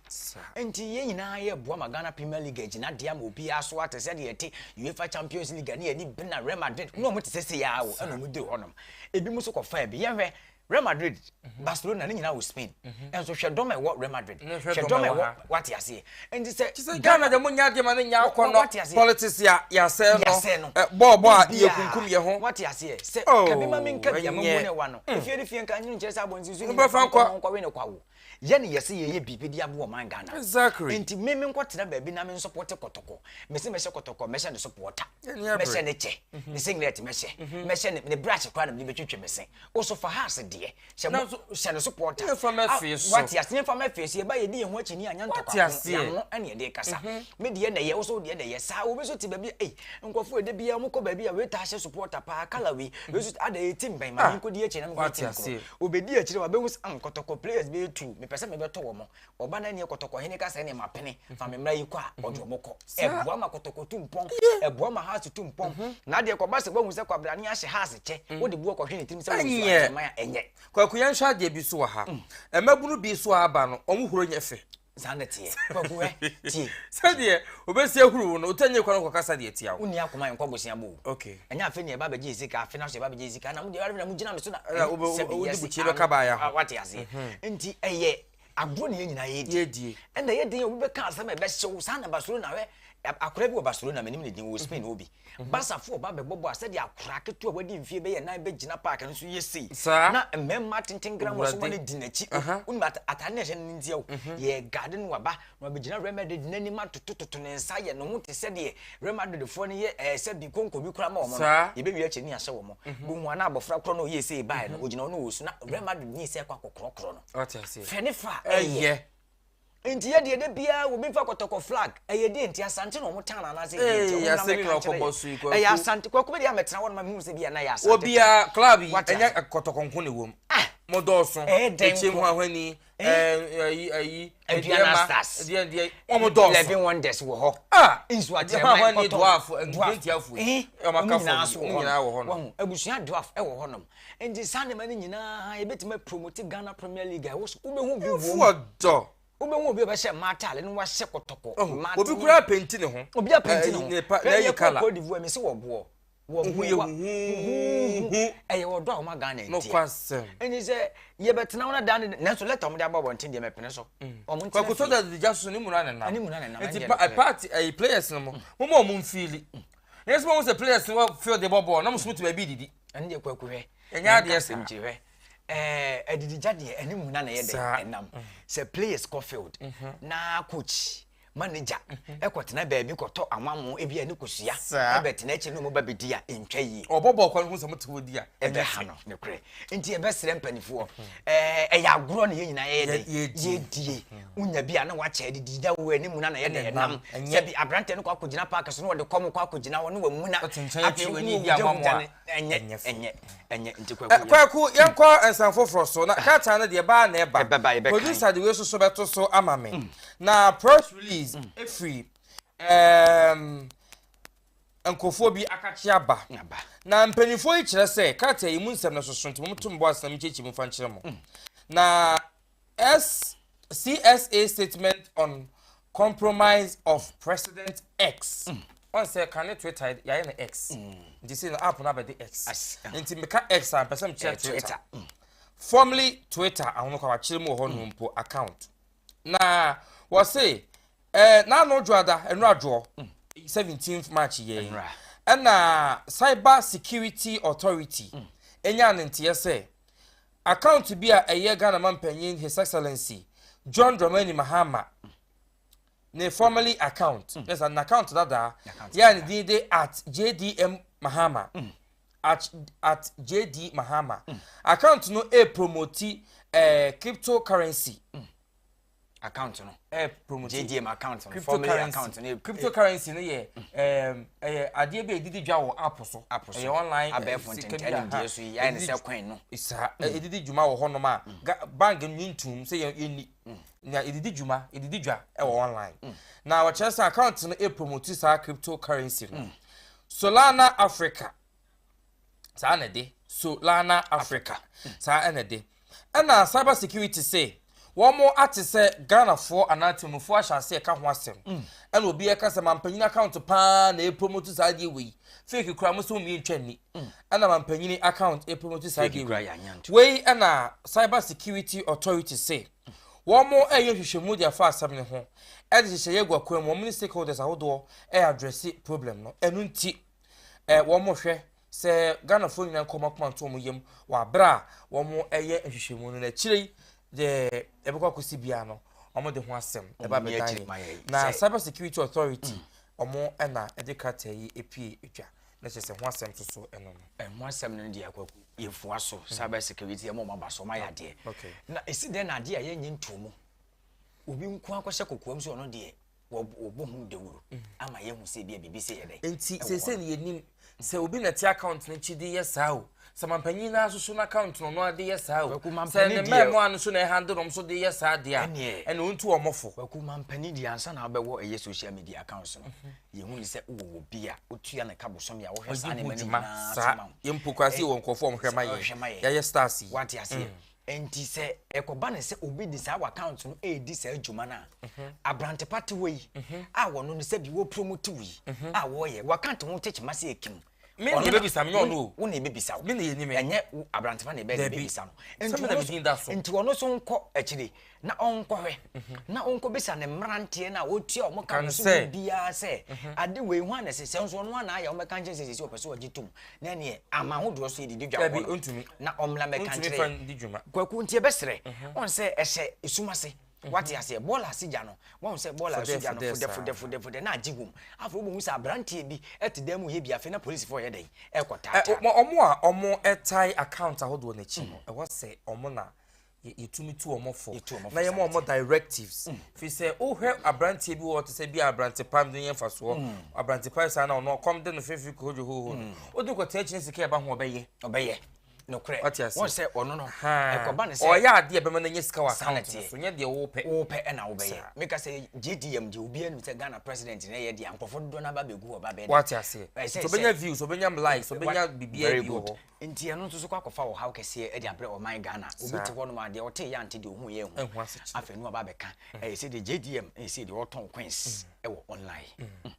Nti yɛn nyinaa yɛ boa ma Ghana Premier League agyina deɛ ama obiara so ate sɛdeɛ ɛte UEFA Champions League ne yɛne bena Real Madrid na wɔn te sɛ sei ara o ɛna wɔn duru hɔnom. Ebi mo nso kɔfaa bi yɛhwɛ Real Madrid, mhm. Barcelona ne nyinaa wɔ Spain. Mhm. Nso hwɛ dɔm a ɛwɔ Real Madrid. Hwɛ dɔm a ɛwɔ wate aseɛ. Nti sɛ Ghana de mo nya adeɛ ma ne nya akɔnɔ politics ya yasɛɛ no bɔɔl bɔ a yɛkunkum yɛ ho. Wate aseɛ sɛ oh, kabi ma menka bi ama mu ne wa no. Mm. Efie ne fie nka nyini nkyerɛ sɛ abɔnten so nyina nkɔ nkɔwe ne kwawo. Yɛ ne yɛsɛ yɛyɛ biribi de aboɔ ɔman Ghana. Exactly. Nti me me nkɔtena baabi na me nsɔpɔte kɔtɔkɔ. Mese mɛhyɛ kɔtɔkɔ mɛhyɛ ne sɔpɔta. Mɛhyɛ ne kyɛ. Mhm. Ne singlet mɛhyɛ. Mhm. Mɛhyɛ ne brush koraa na mede bɛtwitwi me se. Woso fa house deɛ hyɛ mo hyɛ no so pɔta. Yɛnfa mɛfee so. Wate ase yɛnfa mɛfee so yɛba yɛdi yɛn ho akyi ni anya ntɔkwa ko yɛn ho ɛna yɛde kasa. Mhm. Me deɛ na ɛyɛ woso deɛ na ɛyɛ saa obi nso te baabi ei nkurɔfoɔ ɛde bia wɔn kɔ baabi a wei taa hyɛ supporter paa kala wei wei nso ada yɛ team bɛn ma ah. menkɔdi akyi na menkɔ team korɔ obɛdi akyire wa bɛhu sɛ nkɔtɔkɔ players bɛyɛ tu mepɛ sɛ mebɛtɔ wɔn Ɔba na neɛ kɔtɔkɔ hene ka sɛ neɛ mapene fa me mmra yi kɔ a ɔde ɔmo kɔ. Ɛboa ma kɔtɔkɔ tu mpɔn, ɛboa ma house tu mpɔn. Na adeɛ kɔba sɛ woahu sɛ kwabrane ahyɛ house kyɛ, wode boɔ kɔhwe ne tirim sɛ wonsu akraman a, ɛnyɛ. Kwaku yɛnhwɛ adeɛ bi so wɔ ha. Mmabunu bi so aba no, wɔn huro nyɛ fɛ. Saa na ɛteɛ. Kwaku hwɛ, tie. Sɛdeɛ obɛsi ahuru wo no, wotɛ nyɛ kwan kɔkasa deɛ tia wo. Wonni akoma nkɔ bosea bɔ o. Okay. Ɛnyɛ afei na yɛba abɛgye yɛ sika, afei na so yɛba abɛgye yɛ sika, na mo deɛ afei na mo gyina me so na. Sɛbi yɛse ano, wate aseɛ. Nti ɛyɛ Agorɔ na yɛn nyinaa yɛdi. Yɛdie. Ɛna ɛyɛ den a obi bɛka asɛm a ɛbɛhye wo. Saa na Barcelona hwɛ akwadaa bi wɔ Barcelona menim ne din wɔ Spain hɔ bi. Mhm. Barcafoɔ ba bɛbɔ bɔ a sɛdeɛ akwadaa ketewa wadi mfie bɛyɛ nan bɛgyina park no so yɛ sei. Saa. Na mmarima tenten gram wɔ so wɔn di n'akyi. Wonim ataade na ɛhyɛ no ntia o. Mhm. Yɛ guard no waba na wabɛgyina Real Madrid n'anim atotototo ne nsa yɛ ne ho te sɛdeɛ Real Madridfoɔ no yɛ ɛɛ sɛ bi konko bi koraa ma wɔn no. Yɛbɛwie akyire ne ahyɛ wɔn. Mhm. Bohu ana abɔfra korɔ no ɔyɛ sei baeɛ no ogyina hɔ no wɔ su na Real Madrid ni sɛ ɛkɔ akɔkorɔkorɔ no. Wate aseɛ. Fɛ ne fa ɛyɛ. Nti yɛ deɛ de biara obi nfa kɔtɔkɔ flag ɛyɛ deɛ nti asante na wɔn tan anaasɛ deɛ nti wɔn nam ɛka nkyerɛ yɛ ɛyɛ asante kwaku bɛ deɛ amɛtena hɔ nom mehu sɛ bi a na yɛ asante. Obiara club yi ɛnyɛ kɔtɔkɔ nko na ɛwɔ mu. Ah. Mo dɔɔso. Ɛyɛ dɛn nko. Ekyir hwahwani ɛyi ɛyi. Aduana Stars. Ɛdeɛ deɛ wɔn dɔɔso. Eleven Wonders wɔ hɔ. Ah. Nsu akyerɛman kɔtɔ. Dwarf ntiafoɔ yi. Wɔn nyinaa so wɔ hɔ nom. Abusua dwarf ɛwɔ hɔ nom. Nti saa nneɛma no nyinaa yɛbɛtumi apromote Ghana Premier League a ɛwɔ so wobɛhu bi wom. Ɛfoɔ dɔ. Wobɛhu obi a ɔbɛhyɛ mmaa ataade na wahyɛ kɔtɔkɔ. Oh, obi koraa apenti ne ho. Obi apenti ne ho. Hwɛ yɛ kɔ Cote d'Ivoire mesi wɔ boɔ. Wɔ boɔ wa huhuhu. Ɛyɛ ɔdɔ a wɔma Ghana ntia. Nokwasɛm. Nti sɛ yɛbɛtena hɔ na dan ne nanso lɛta wɔn de aba abɔnten deɛ mɛpene so. Mm. Wɔn ntena Kwaku fie. Soja de gya soso ne mu na nenam. Ne mu na nenam. Nti pa party ɛyi players no mo mo ma wɔn mfiili. Na yɛsɛ mo sɛ players no wɔ field bɔ bɔɔl na mo so mo te baabi didi. Ɛno deɛ kwaku hwɛ. Ɛnyɛ adeɛ saa. Nti hwɛ ɛɛ adidigya deɛ ɛne mu na na ɛyɛ dɛ ɛnam mm. sɛ players kɔ field mm-hmm. na coach manager ɛkɔtena baabi kɔtɔ anwammo ebi a ne kosua ɛbɛtena akyi ne ɔmo ba bɛdi a, ɛntwa yie. Ɔbɔ bɔɔl kwan ho sɛ mote hɔ di a, ɛnyɛ ɛbɛha fɛ. No nokorɛ nti yɛbɛsrɛ mpanimfoɔ, ɛyɛ agorɔ ne yɛn nyinaa yɛyɛ dɛ Yɛdie. Yɛdie wonya bi a na wakyɛ didi da wo anim na na yɛde Ɛna ɛnam nam, ɛnyɛ. Sɛbi aberanteɛ no kɔ akɔgyina park so na wɔde kɔm kɔ akɔgyina hɔ ne wamuna. Ɔte nkyɛn Afei akyi w'ani wo di anwammo wogya a, no, ɛnyɛ ɛnyɛ fɛ. Ɛnyɛ nti Kwaku yɛ- Kwaku, yɛnkɔ nsɛm foforɔ so na krataa no deɛ baa na ɛba. Ɛbɛba, yɛbɛkan. Producer de wei soso bɛto so ama me na press release ɛfiri nkurɔfoɔ bi akakye aba. Aba. Na mpanimfoɔ yi kyerɛ sɛ krataa yi mu nsɛm no soso, nti moto mbɔ asɛm nkyɛnkyɛn mu fa nkyerɛ mo. Na S CSA statement on compromise of President X. Ɔn sɛ kane Twitter yɛayɛ no X, nti sɛ no app no abɛde X. Nti meka X a, mpɛ sɛ mekyerɛ Ɛyɛ Twitter. Twitter. Formerly Twitter, ahono kwa wakyerɛ mu wɔ hɔ nom mpo account na wɔse n'ano dwoada ɛno adwoɔ 17th March yɛ Ɛnora. ɛna Cyber Security Authority ɛnya ne nteɛ sɛ account bi a ɛyɛ Ghana mampanyin His Excellency John Dramani Mahama ne formerly account, yes, an account dada Account. yɛ a ne din de @jdmahama, @jdmahama account no e promote cryptocurrency. Account no. E promote JDM account no, formerly cryptocurrency. Account no. Cryptocurrency no yɛ ɛyɛ adeɛ bi a yɛdidi dwa wɔ app so. App so. Ɛyɛ online Abɛɛfo sika bi ntɛntɛn a, nimdeɛ ha, so yi ayɛ ne ɛdidi sɛ coin no. Saa ɛdidi dwuma wɔ hɔnom a bank no ntum sɛ yɛnni na ɛdidi dwuma, ɛdidi dwa ɛwɔ online. Na wɔkyerɛ sɛ account no ɛpromote saa cryptocurrency no, Solana Africa, saa na ɛde Solana Africa saa ɛna ɛde. Ɛna cyber security sɛ wɔn ate sɛ Ghanafoɔ anaa tɛmufoɔ ahyɛ ase ɛka ho asɛm, ɛna obi ɛka sɛ mampanyin account paa na ɛpromote saa adeɛ wei, fake kura mo sɛ wɔn ntwa ni, ɛna mampanyin account ɛpromote saa Fake adeɛ kura wei yɛ anya nto. Wei ɛna Cyber Security Authority sɛ wɔn ɛyɛ nhwehwɛmu de afa asɛm ne ho, ɛde hyehyɛ yɛ gu akwan mu, wɔn ne stakeholders ahodoɔ ɛyɛ address problem no. Ɛno nti wɔn hwɛ sɛ Ghanafoɔ nyinaa nkɔm akoma nto wɔn yam wɔ abere a wɔn ɛyɛ nhwehwɛmu no, n'akyire yi deɛ ɛbɛkɔ akɔsi bia no, wɔn de ho asɛm ɛba Wɔn ni abɛdan akyire yɛn. ma yɛn. Na Sɛ- Cyber Security Authority wɔn ɛna ɛde krataa yi epie edwa na kyerɛ sɛ ho asɛm soso ɛno no. Ɛho asɛm no deɛ, Kwaku, yɛfua so. Cyber security ɛma ɔmo aba so, ɔmo ayɛ adeɛ. Na esi dɛn na adeɛ a yɛnyɛ ntoɔ mu, obi nko akɔhyɛ kokoam sɛ ɔno deɛ wɔbɔ ho dawuro ama yɛhu sɛ ebi a biribi sɛ yɛ dɛ Nti ɛwɔ hɔ seesei no. ne yɛnim sɛ obi na te account no akyi de yɛ saa o, sɛ mampanyin naa soso no account no ɔno ade yɛ saa o, Kwaku, sɛ mampanin ne deɛ- mmarima no so na ɛhandle nom so de yɛ saa deɛ a, Ɛneɛ. ɛna ɔntu wɔn fo. Kwaku, mampanin deɛ, ansa na wobɛwɔ ɛyɛ social media accounts no, yɛhu ne sɛ wowɔ wɔ bi a wotua ne ka bosome a wohwɛ saa ɔdi ho nneɛma no dwuma nyinaa so saa ma wo. yɛmpo kwase wɔ nkurɔfoɔ a wɔhwɛ ma Ɔhwɛ ma yɛ yɛ. yɛyɛ stars yi. Wate aseɛ? Nti sɛ ɛkɔba ne sɛ obi de saa account no ɛredi saa adwuma no a, aberante pa te hɔ yi a wɔno no sɛ bi wɔ promote wo yi a wɔyɛ w'account ho tekyema sɛ ɛkim. Me na yɛbɛbisa me, nyɛ ɔno o. Wo na yɛbɛbisa wo. Me na yɛnim. Ɛnyɛ wo aberante pa na yɛbɛ Dabi. yɛbɛbisa no. Sɛ me na me din da so. Nti ɔno so nkɔ akyire na ɔnkɔhwɛ na ɔnkɔbisa ne mmeranteɛ no a wɔtua ɔmo ka Kan no so sɛ. biara sɛ ade wei ho ana sɛ nso ɔno ana ayɛ ɔmɛka nkyɛn sɛ ɔpɛ sɛ ɔgye tom na ɛneɛ ama ahodoɔ so yɛdidi dwa Dabi, wɔ no. ɔntumi. Na ɔmmla mɛka Ɔntumi nkyerɛ fa yɛn. ndi dwuma. Kwaku, nti yɛbɛsrɛ ɔn sɛ ɛhyɛ esum ase, wate aseɛ? Bɔɔla ase gya no, wɔn sɛ bɔɔla ase Fɔdɛ, gya no fɔdɛ fodɛ saa. fodɛ fodɛ fodɛ na agye wom. Afei wobɛhu sɛ aberanteɛ bi ɛte dan mu yɛ bi, afei na polisifoɔ yɛ dɛn ɛkɔ taataa. Ɔmo a ɔmo ɛtae account ahodoɔ n'akyi no, ɛwɔ sɛ ɔmo na yɛtumi tu ɔmo fo Yɛtu ɔmo fo na yɛma saa. ɔmo directives, fi sɛ wohwɛ aberanteɛ bi wɔ hɔ te sɛ bi a aberante pam de yɛ mfasoɔ, aberante pa saa na ɔno ɔkɔm de no fefiri kohodwo hoho no, wode kɔtaa akyi ne sika ɛba ho, ɔbɛyɛ. Ɔbɛyɛ nokorɛ. Wate ase? Wɔn sɛ ɔno no Ha. ɛkɔba ne sɛ ɔyɛ adeɛ bɛma no anya sika wɔ Saa na account no teɛ. so, nyɛ deɛ wopɛ. Wopɛ ɛna wobɛyɛ. Saa. Meka sɛ JDM deɛ, obiara nim sɛ Ghana president na ɛyɛ deɛ nkurɔfoɔ dodoɔ no aba bɛgu hɔ ba bɛyɛ dɛ. Wate aseɛ? Ɛsɛ nti ɔbɛnya views, ɔbɛnya likes, ɔbɛnya biribiara Very bi wɔ good. hɔ. Nti ɛno nso so kɔ akɔfa ɔhaw kɛseɛ de abrɛ ɔman Ghana. Obi Saa. te hɔ nom a deɛ ɔte yɛ ante, deɛ ɔhu yɛ Ɛho hu. asekyerɛ. Afei no aba abɛka ɛyɛ sɛ deɛ JDM ɛyɛ sɛ deɛ ɔtɔn coins ɛwɔ online.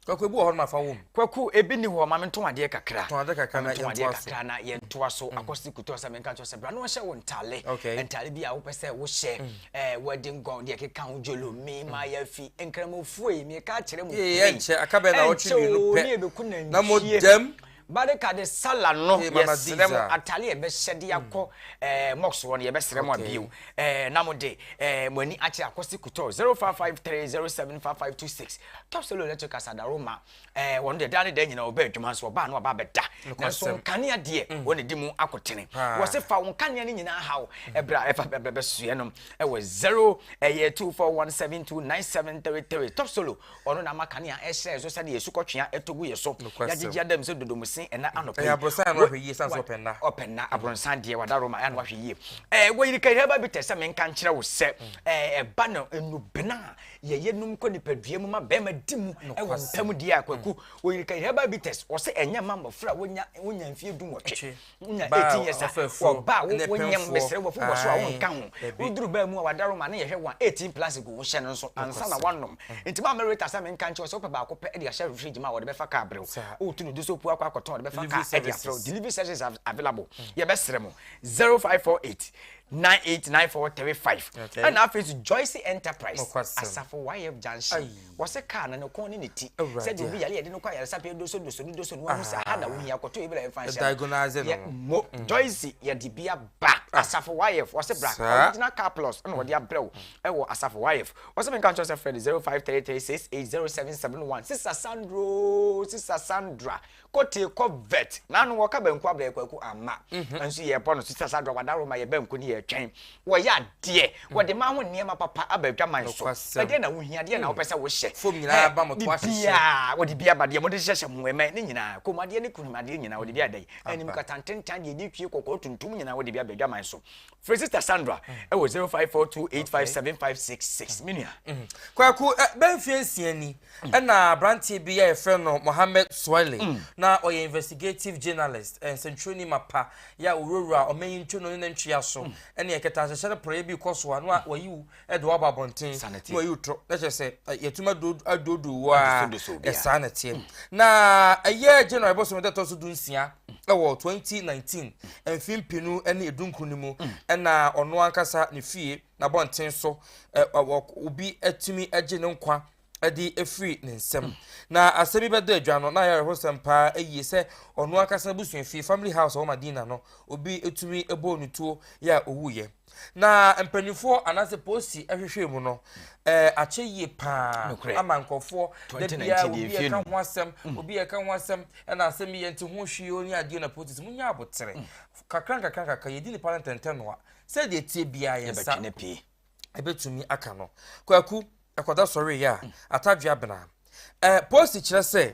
Kwaku, ebi wɔ hɔ nom afa wɔ mu. Kwaku, ebi ni hɔ, ma me ntɔn adeɛ kakra. Tɔn adeɛ kakra Ma me na ntɔn adeɛ yɛntoa so. kakra na yɛntoa so. Akɔsi kutu sɛ menka kyerɛ sɛ bra na wɔhyɛ wo ntaale. Ntaale bi a wopɛ sɛ wohyɛ wedding gown deɛ keka ho jolo mi ma yɛ fi nkramofoɔ yi meka kyerɛ mu. Ee, ɛnkyɛ, aka bɛn na wɔtwe Ɛnkyɛ 2 o, pɛ. ne yɛbɛku Na mo nantwie. dɛm. Barika de Sallah no Hey, Mama yɛsrɛ mo Diza. atare a yɛbɛhyɛ de akɔ eh, mosque hɔ no yɛbɛsrɛ mo Okay. abio eh, na mode eh, mo ani akyerɛ Akwasi Couture 0553075526 Top Solo Electric Asadaroma eh, wɔn deɛ daa ne daa nyinaa ɔba adwuma nso ɔbaa no ɔba abɛda nanso Nokwasɛm. nkanea deɛ wɔn na di mu akotene Paa. wɔse fa wo nkanea no nyinaa haw ɛberɛ a ɛfa bɛbɛsoɛ no ɛwɔ 0 ɛyɛ 241729733 Top Solo ɔno na ama kanea ɛhyerɛn so sɛdeɛ esukɔtwea ɛtɔ gu yɛ so Nokwasɛm. yɛagyegye adam sɛ dodomse ɛna anɔpa Ɛyɛ yi aborosan na wahwɛ yie sane sɛ ɔpɛ nna. ɔpɛ nna aborosan deɛ wada Roma ɛna wahwɛ yie ɛɛ wɔyiri ka herbal bitters sɛ menka nkyerɛ wo sɛ ɛɛ ɛba no nnubena a yɛyɛ num kɔ nipadua mu ma bɛrima di mu ɛwɔ Nokwasɛm. mpam deɛ a kwaku wɔyiri ka herbal bitters wɔsɛ ɛnyɛ ma mmɔfra a wonya wonya mfie 18 wonya Baa 18 years a ɔfɛfoɔ wɔba a ne wonyam pɛnfoɔ. mesrɛ wɔfo wɔ so a Ae, wonka ho dabi. woduru baa mu a wada Roma ne yɛhwɛ wɔn a 18 plus gu wo hyɛ no nso ansa na Nokwasɛm. wanom nti ma mereta sɛ menka nkyerɛ wo sɛ wopɛ baako pɛ de ahyɛ fridge mu a wɔde bɛfa kaa berɛw Saa. wotu no do so pu akɔ akɔtɔn wɔde bɛfa Delivery kaa ɛde abrɛw services. delivery services are available yɛbɛsrɛ mo 0548 989435 Okay. ɛna afei nso Joyce Enterprise Nokwasɛm. Asafo YF Junction Ayi. wɔsɛ kaa no ne kɔn ne ne ti Awurade sɛdeɛ obi a. yare yɛde no kɔ ayaresabea doso doso no doso no wahu sɛ ha na wohia kɔtɔ ebi na yɛmfa nhyɛ no. Diagonise no Yɛ- no. mo Joyce yɛde bi aba Asafo YF wɔsɛ bra Saa. original car plus ɛna wɔde abrɛ wo ɛwɔ Asafo YF wɔsɛ menka nkyerɛ sɛ frɛ no 0533680771 Sister Sandro Sister Sandra kote kɔ vet nanu wɔka banku abrɛ kwaku ama nso yɛbɔ no Sister Sandra wadaro ma yɛ banku ne yɛtwɛn wɔyɛ adeɛ wɔde ma ho nneɛma papa aba adwaman so Nokwasɛm. ɛdeɛ na wohia adeɛ na wopɛ sɛ wohyɛ Fom nyinaa Ɛ, ba mo to ahyehyɛ. biribiaa wɔde bi aba deɛ mode hyehyɛ mo ɛmɛ ne nyinaa kɔmmadeɛ ne kunumadeɛ nyinaa wɔde bi ada yi anim katantentan deɛ ɛdi twie kɔkɔɔ tuntum nyinaa wɔde bi aba adwaman so frɛ Sister Sandra ɛwɔ 0542857566 me nua Kwaku bɛmfie 6 ni ɛna aberanteɛ bi a yɛfrɛ no Mohammed Swale na ɔyɛ investigative journalist nsɛntwerɛni mapa yɛ a ɔwurawura ɔmanyi ntwo no ne ne ntwea so ɛne ɛkɛta ahyehyɛ no porɔeɛ bi kɔ so a na wayi wo ɛde waba abɔnten Saa na ɛteɛ. na wayi wo torɔ na kyerɛ sɛ yɛtumi aduoduo wo a Adosodoso obiara. ɛsaa na ɛteɛ na ɛyɛ January bɔsɔm da ɛtɔ so 16 ɛwɔ 2019 mfe 2019 no mu ɛna ɔno ankasa ne fie n'abɔnten so obi atumi agye ne nkwa ɛde efiri ne nsam na asɛm bi bɛda adwa no na ayɛ awerɛhosɛm paa ayie sɛ ɔno ankasa n'abusua fie family house a ɛwɔ Madina no obi etumi ebɔɔ ne tuo yɛ a owuiɛ na mpanyinfoɔ anaasɛ polisi ɛhwehwɛ mu no akyɛ yie paa Nokorɛ. ama nkɔfoɔ da 2019 biara deɛ obi mfie ɛka num. ho asɛm obi ɛka ho asɛm ɛna asɛm yi yɛn ti ho hwee o ne adeɛ na polisi mu nya abotere kakra nkakra nkakra yɛdi nipa no ntɛntɛn no a sɛdeɛ tie biara yɛn nsa yɛbɛtwe ne pii ɛbɛtumi aka no kwaku ɛkɔda sɔre yɛ a atadwe abena polisi kyerɛ sɛ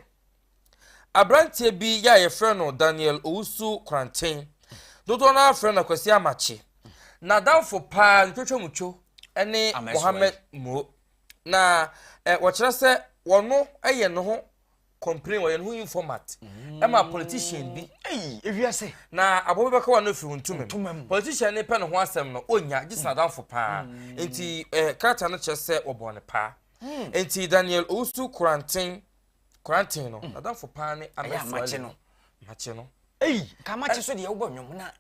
aberanteɛ bi yɛ a yɛfrɛ no Daniel Owusu Kranten dodoɔ no afrɛ no Akwasi Amakye n'adamfo paa ntwotwomutwo ɛne Ahmed Mohammed Mo na wɔkyerɛ sɛ wɔno yɛ ne ho complain wɔyɛ ne ho informant ɛma politician bi Ei, ewiase na aboɔ bi bɛka wa no firi Ntoma ntoma mu. mu politician ne pɛ ne ho asɛm no ɔnya gye sɛ n'adamfo paa nti krataa no kyerɛ sɛ wɔbɔ ne paa nti Daniel Owusu Koranten no n'adamfo paa ne Ɛyɛ Amakye no. Amakye no Ei, nka Amakye so deɛ wobɔ nnwom na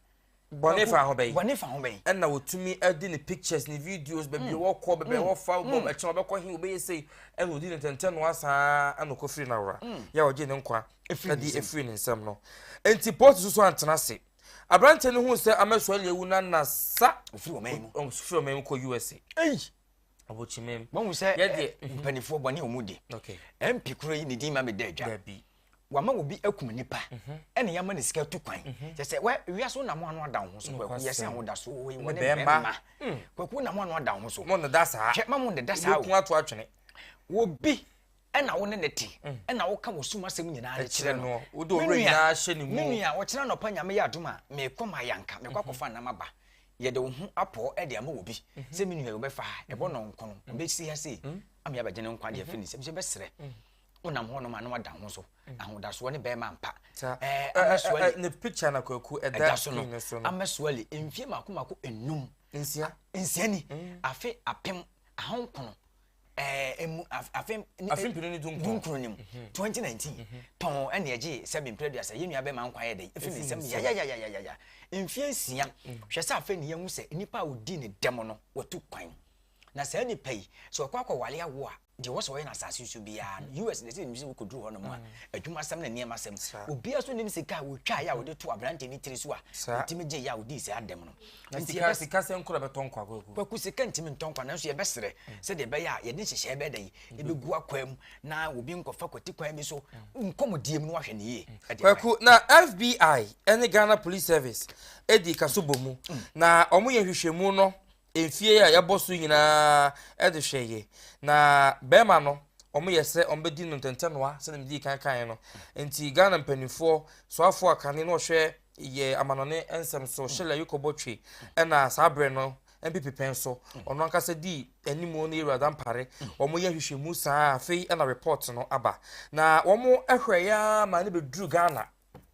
bɔne fa ho bɛyi bɔne fa ho bɛyi ɛna wɔtumi de ne pictures ne videos baabi a wɔkɔ baabi a wɔfa bɔ ɛkyɛn wɔbɛkɔ he wɔbɛyɛ sei ɛna ɔdi ne ntɛntɛn no asaa ɛna ɔkɔfiri n'awora yɛ a ɔgye ne nkwa Ɛfiri ne ɛde nsam. efiri ne nsam no nti polisi soso antena ase aberanteɛ no hu sɛ Amesuale ewu na nasa Ofiri ɔman mu. ɔfiri ɔman mu kɔ USA Ei, abɔkyimam wɔn sɛ Yɛdeɛ, mpanimfoɔ bɔne a wɔn di okay MP kuro yi ne din ma mi da adwa dabi wama obi akum nipa ɛna yɛama ne sika tu kwan kyɛ sɛ wɛ wiase wo nam ano ada wo ho so kwaku yɛsɛ ahoda so wɔ yi wɔ ne bɛrima. bɛrima kwaku nam ano ada wo ho so mo ne da saa hwɛ ma mo ne da saa wobɛku o ato atwene obi ɛna wo ne ne te ɛna woka wɔ sum asɛm nyinaa de kyerɛ no no wode Me owura nua- nyinaa hyɛ ne mu me nua wɔkyerɛ nɔpa nyame yɛ adom a mekɔ ma yɛnka mekɔ akɔfa nam aba yɛde wo ho apɔ ɛde ama obi sɛ me nua wobɛfa ha ɛbɔ nɔnko no ɔbɛsi ha sei ama yɛabɛgye ne nkwa deɛ afiri ne nsɛm sɛ bɛserɛ wonam hɔ nom a na wada ho so ahodasoɔ ne bɛrima mpa Saa. Ɛɛ, Ɛ, ɛ, Amasuali ɛ, ne picture na kwaku ɛda ɛda so no screen no so no Amasuali mfie mako mako 5 6 6 ni afe 1900 ɛɛ emu afe Afe 2019 19 nim 2019 tɔn ɛna ɛgye sɛbi mpere duasa yɛn nua bɛrima nkwa yɛ dɛ efi ne Efi nsam ne nsam. yayayayaya mfie 6 hwɛ sɛ afei ne yɛn ho sɛ nipa a odi ne dɛm no watu kwan na saa nipa yi sɛ ɔkɔ akɔwale awo a Deɛ ɛwɔ sɛ ɔyɛ no asase so biara no, US na ɛsɛ nim sɛ wokɔduru hɔ nom a, adwumasɛm ne nneɛmasɛm. Obiara nso nim sika a wɔtwaeɛ a wɔde too aberanteɛ no tiri so a ɔtumi gyeeɛ a ɔdii saa dɛm no. Na sika sika sɛ nkora bɛtɔ nkwa Kwaku. Kwaku sika ntumi ntɔ nkwa nanso yɛbɛsrɛ sɛdeɛ ɛbɛyɛ a yɛde nhyehyɛeɛ bɛyɛ dɛ ɛbɛgu akwaa mu na obi nkɔfa kwati kwan bi so nkɔmmɔdie mu no wahwɛ no yie. Kwaku na FBI ne Ghana Police Service di kaso bɔ mu na wɔyɛ nhwehwɛmu no mfie a yɛabɔ so nyinaa de hwɛeɛ. Na bɛrima no, wɔyɛ sɛ wɔbɛdi no ntɛntɛnoa sɛdeɛ medii kan kaeɛ no. Nti Ghana mpanimfoɔ, soafoɔ a kane na ɔhwɛ yɛ amanɔne nsɛm so, Shirley Ayiko Botwe, ɛna saa berɛ no NPP pɛn so, ɔno ankasa dii animu ne Yewura Dampare. Wɔyɛ nhwehwɛmu saa afei ɛna report no aba. Na wɔhwɛeɛ ara ma no bɛduru Ghana.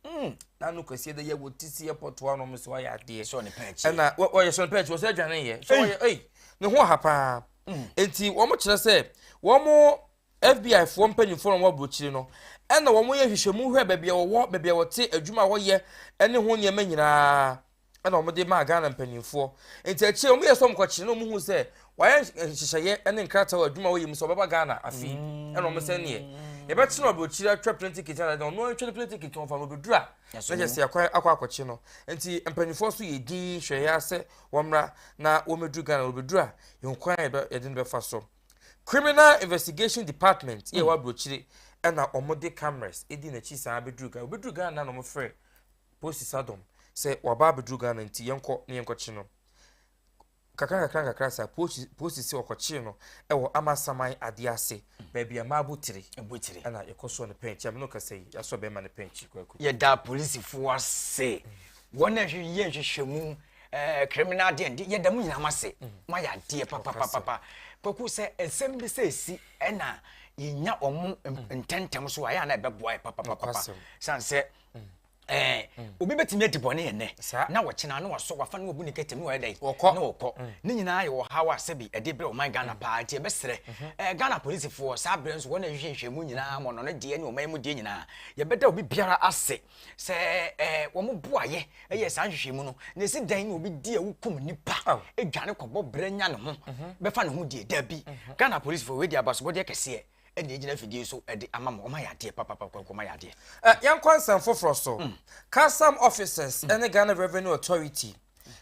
Mm. Na no kwasi de yɛ wɔ tisi airport hɔ nom so ayɛ adeɛ. So ne pɛn akyi. Ɛna wɔyɛ so ne pɛn akyi wɔsɛ adwane yɛ. So wɔyɛ ei ne ho ha paa. Mm. Enti wɔn kyerɛ sɛ wɔn FBI foɔ mpanyinfoɔ na wɔn aburokyire no ɛna wɔn yɛ nhwehwɛmu hwɛ baabi a wɔwɔ baabi a wɔte adwuma a wɔyɛ ɛne ho nneɛma nyinaa. ɛna wɔde maa Ghana mpanimfoɔ. Nti akyire wɔn yɛ sɛ wɔn kɔkyere na wɔn hu sɛ wɔayɛ nhyehyɛeɛ ne nkrataa wɔ adwuma a wɔyɛ mu sɛ wɔbɛba Ghana afi ɛna wɔn sɛ neɛ yɛbɛkye no aburokyire atwa plane ticket na ɔno antwa ne plane ticket wɔn fa no ɔbɛduru a na kyerɛ sɛ yɛakɔ akɔ akɔkye no. Nti mpanimfoɔ nso yɛ din hwɛ yɛ sɛ wɔn mmra na wɔmmɛduru Ghana wɔbɛduru a yɛn kwan a yɛde no bɛfa so. Criminal Investigation Department yɛ wɔ aburokyire ɛna wɔde cameras edi n'akyi saa bɛduru Ghana. Wɔbɛduru Ghana na wɔfrɛ Post Sadom sɛ waba abɛduru Ghana nti yɛnkɔ na yɛnkɔkye no. Kakra nkakra nkakra saa, Post Post sɛ ɔkɔkyee no wɔ Amasaman adeɛ ase, baabi a Mabo tiri ɛna yɛkɔsɔɔ no pɛnkyi. A me ne wo kasa yi, yɛasɔ bɛrima no pɛnkyi, Kwaku. Yɛda apolisifoɔ ase, wɔn a yɛ nhwehwɛmu, ɛɛ criminal deɛ de, yɛda mo nyinaa mo ase. Moayɛ adeɛ papapapapa. Kwaku, sɛ nsɛm bi sɛ ɛsi ɛna yɛnya wɔn ntɛntɛm so a, ɛyɛ a na ɛbɛboa yɛ papapapapa. Sane sɛ ɛɛ mm. obi bɛtumi adi bɔne ɛnɛ na wɔkyena na wasɔ wafa na wabu ne kɛtɛm na wɔyɛ dɛn na wɔkɔ mm. ne nyinaa yɛ ɔhaw a sɛbi ɛde brɛ ɔman Ghana mm. paa nti ɛbɛsrɛ mhm. ɛɛ Ghana polisifoɔ saa berɛ nso wɔn na ɛhwehwɛ nhwɛmu nyinaa mɔnɔ ne deɛ ne ɔman mu deɛ nyinaa yɛbɛda obi biara ase sɛ ɛɛ wɔn boayɛ ɛyɛ saa nhwehwɛmu no na esi dan na obi di a wokum nipa edwane kɔbɔ brɛ nya ne ho mhm. bɛfa ne ho die dabi mhm. Ghana polisifoɔ wei di abasobɔdeɛ kɛseɛ ɛna egyina afidie so ɛde ama mo ɔma yɛ adeɛ papapa kwaku ɔma yɛ adeɛ. Ɛ yɛnkɔ nsɛm foforɔ so. Custom officers ne Ghana Revenue Authority,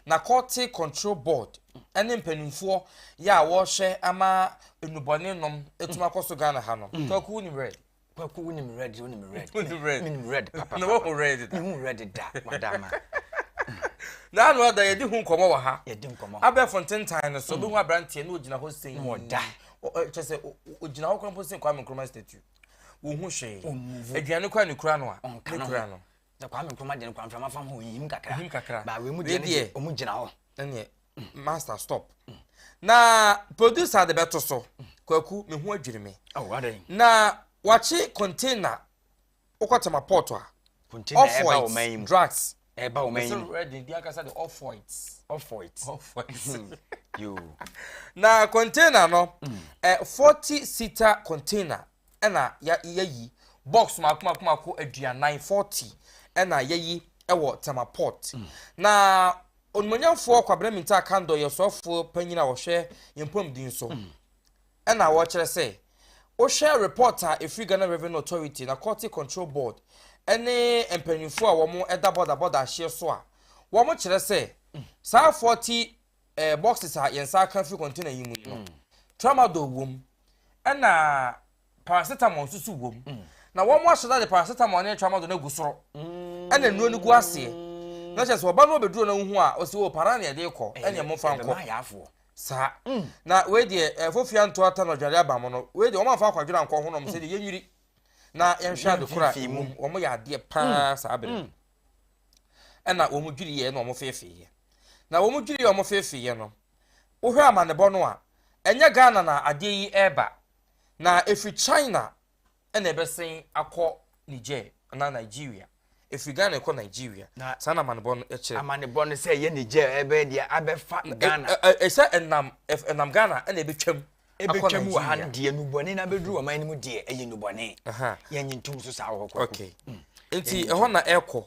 Narcotic Control Board ne mpanimfoɔ yɛ a wɔrehwɛ ama nnubɔne nom atumi akɔ so Ghana ha no. Kwaku wonim red? Kwaku wonim red wonim red. Wonim red. Menim red papapa. Na wohu red da. Mehu red da wadama. Na ano ada yɛdi ho nkɔmmɔ wɔ ha. Yɛdi nkɔmmɔ. Abɛɛfo ntentan no so wobɛhu aberanteɛ na ɔgyina hɔ sei. Na ɔda. Kyɛ sɛ ogyina hɔ koraa mpo sen Kwame Nkrumah statue. Wɔnhu hwee. Aduane koraa ne kura no a, ne kura no. Na Kwame Nkrumah deɛ no koraa mframa fa ho yim kakra. Yim kakra. Ba wei mu deɛ no deɛ wɔn gyina hɔ. Ɛneɛ master stop. Na producer de bɛto so. Kwaku me ho adwiri me. Oh, adɛn? Na wakye container wokɔ Tema port a. Container ɛba ɔman yi mu. Drugs. Ɛba ɔman yi mu. Ɛsɛ red di ankasa de off white. Off white. Off white. Yoo. Na container no, mm. eh, 40 seater container ɛna yɛyi box mako mako mako aduanan 40 ɛna yɛyi ɛwɔ Tema port. Mm. Na onimonyamfoɔ Kwabena Mintah Akandoh yɛ sɔfoɔ panyin a wɔhwɛ yɛn mpɔmuden so. Mm. Ɛna wɔkyerɛ sɛ, wohwɛ report a ɛfiri Ghana Revenue Authority, Narcotic Control Board ne mpanyinfoɔ a wɔn da bɔda bɔda ahyeɛ so a, wɔn kyerɛ sɛ saa 40 eh, boxes a yɛn nsa aka firi container yi mu yi no, tramadol wom, ɛna paracetamol nso so wom. Na wɔn ahyɛ da de paracetamol ne tramadol no agu soro, ɛna nnuro no gu aseɛ. Na kyerɛ sɛ ɔba no ɔbɛduro no ho a, ɔsi o para na yɛde kɔ, ɛna ɛmo fa nkɔ. Saa. Na wei deɛ, eh, fofia nto ata na ɔdware aba mo no, wei deɛ wɔn amfa akwadwere ankɔ ho nom sɛ deɛ yɛnwiri na yɛnhwɛ ade koro a ɛwom. Wɔn yɛ adeɛ paa saa bere no. Ɛna wɔn dwiriiɛ na wɔn feefeeɛ. Na wɔn dwiriiɛ wɔn feefeeɛ no, wohwɛ amanebɔ no a, ɛnyɛ Ghana na adeɛ yi ɛreba. Na ɛfiri China ɛna ɛbɛsen akɔ Niger anaa Nigeria. Ɛfiri Ghana ɛkɔ Nigeria. Saa na amanebɔ no kyerɛ. Amanebɔ no sɛ ɛyɛ Niger ɛbɛyɛ deɛ abɛfa Ghana. Ɛsɛ ɛnam ɛnam Ghana ɛna ɛbɛtwam akɔ Nigeria. Ɛbɛtwam wɔ ha no deɛ nubɔne na abɛduru ɔman no mu deɛ ɛyɛ nubɔne. Yɛnye ntom so saa wɔ hɔ kwaku. Okay. Nti ɛhɔ na ɛkɔ.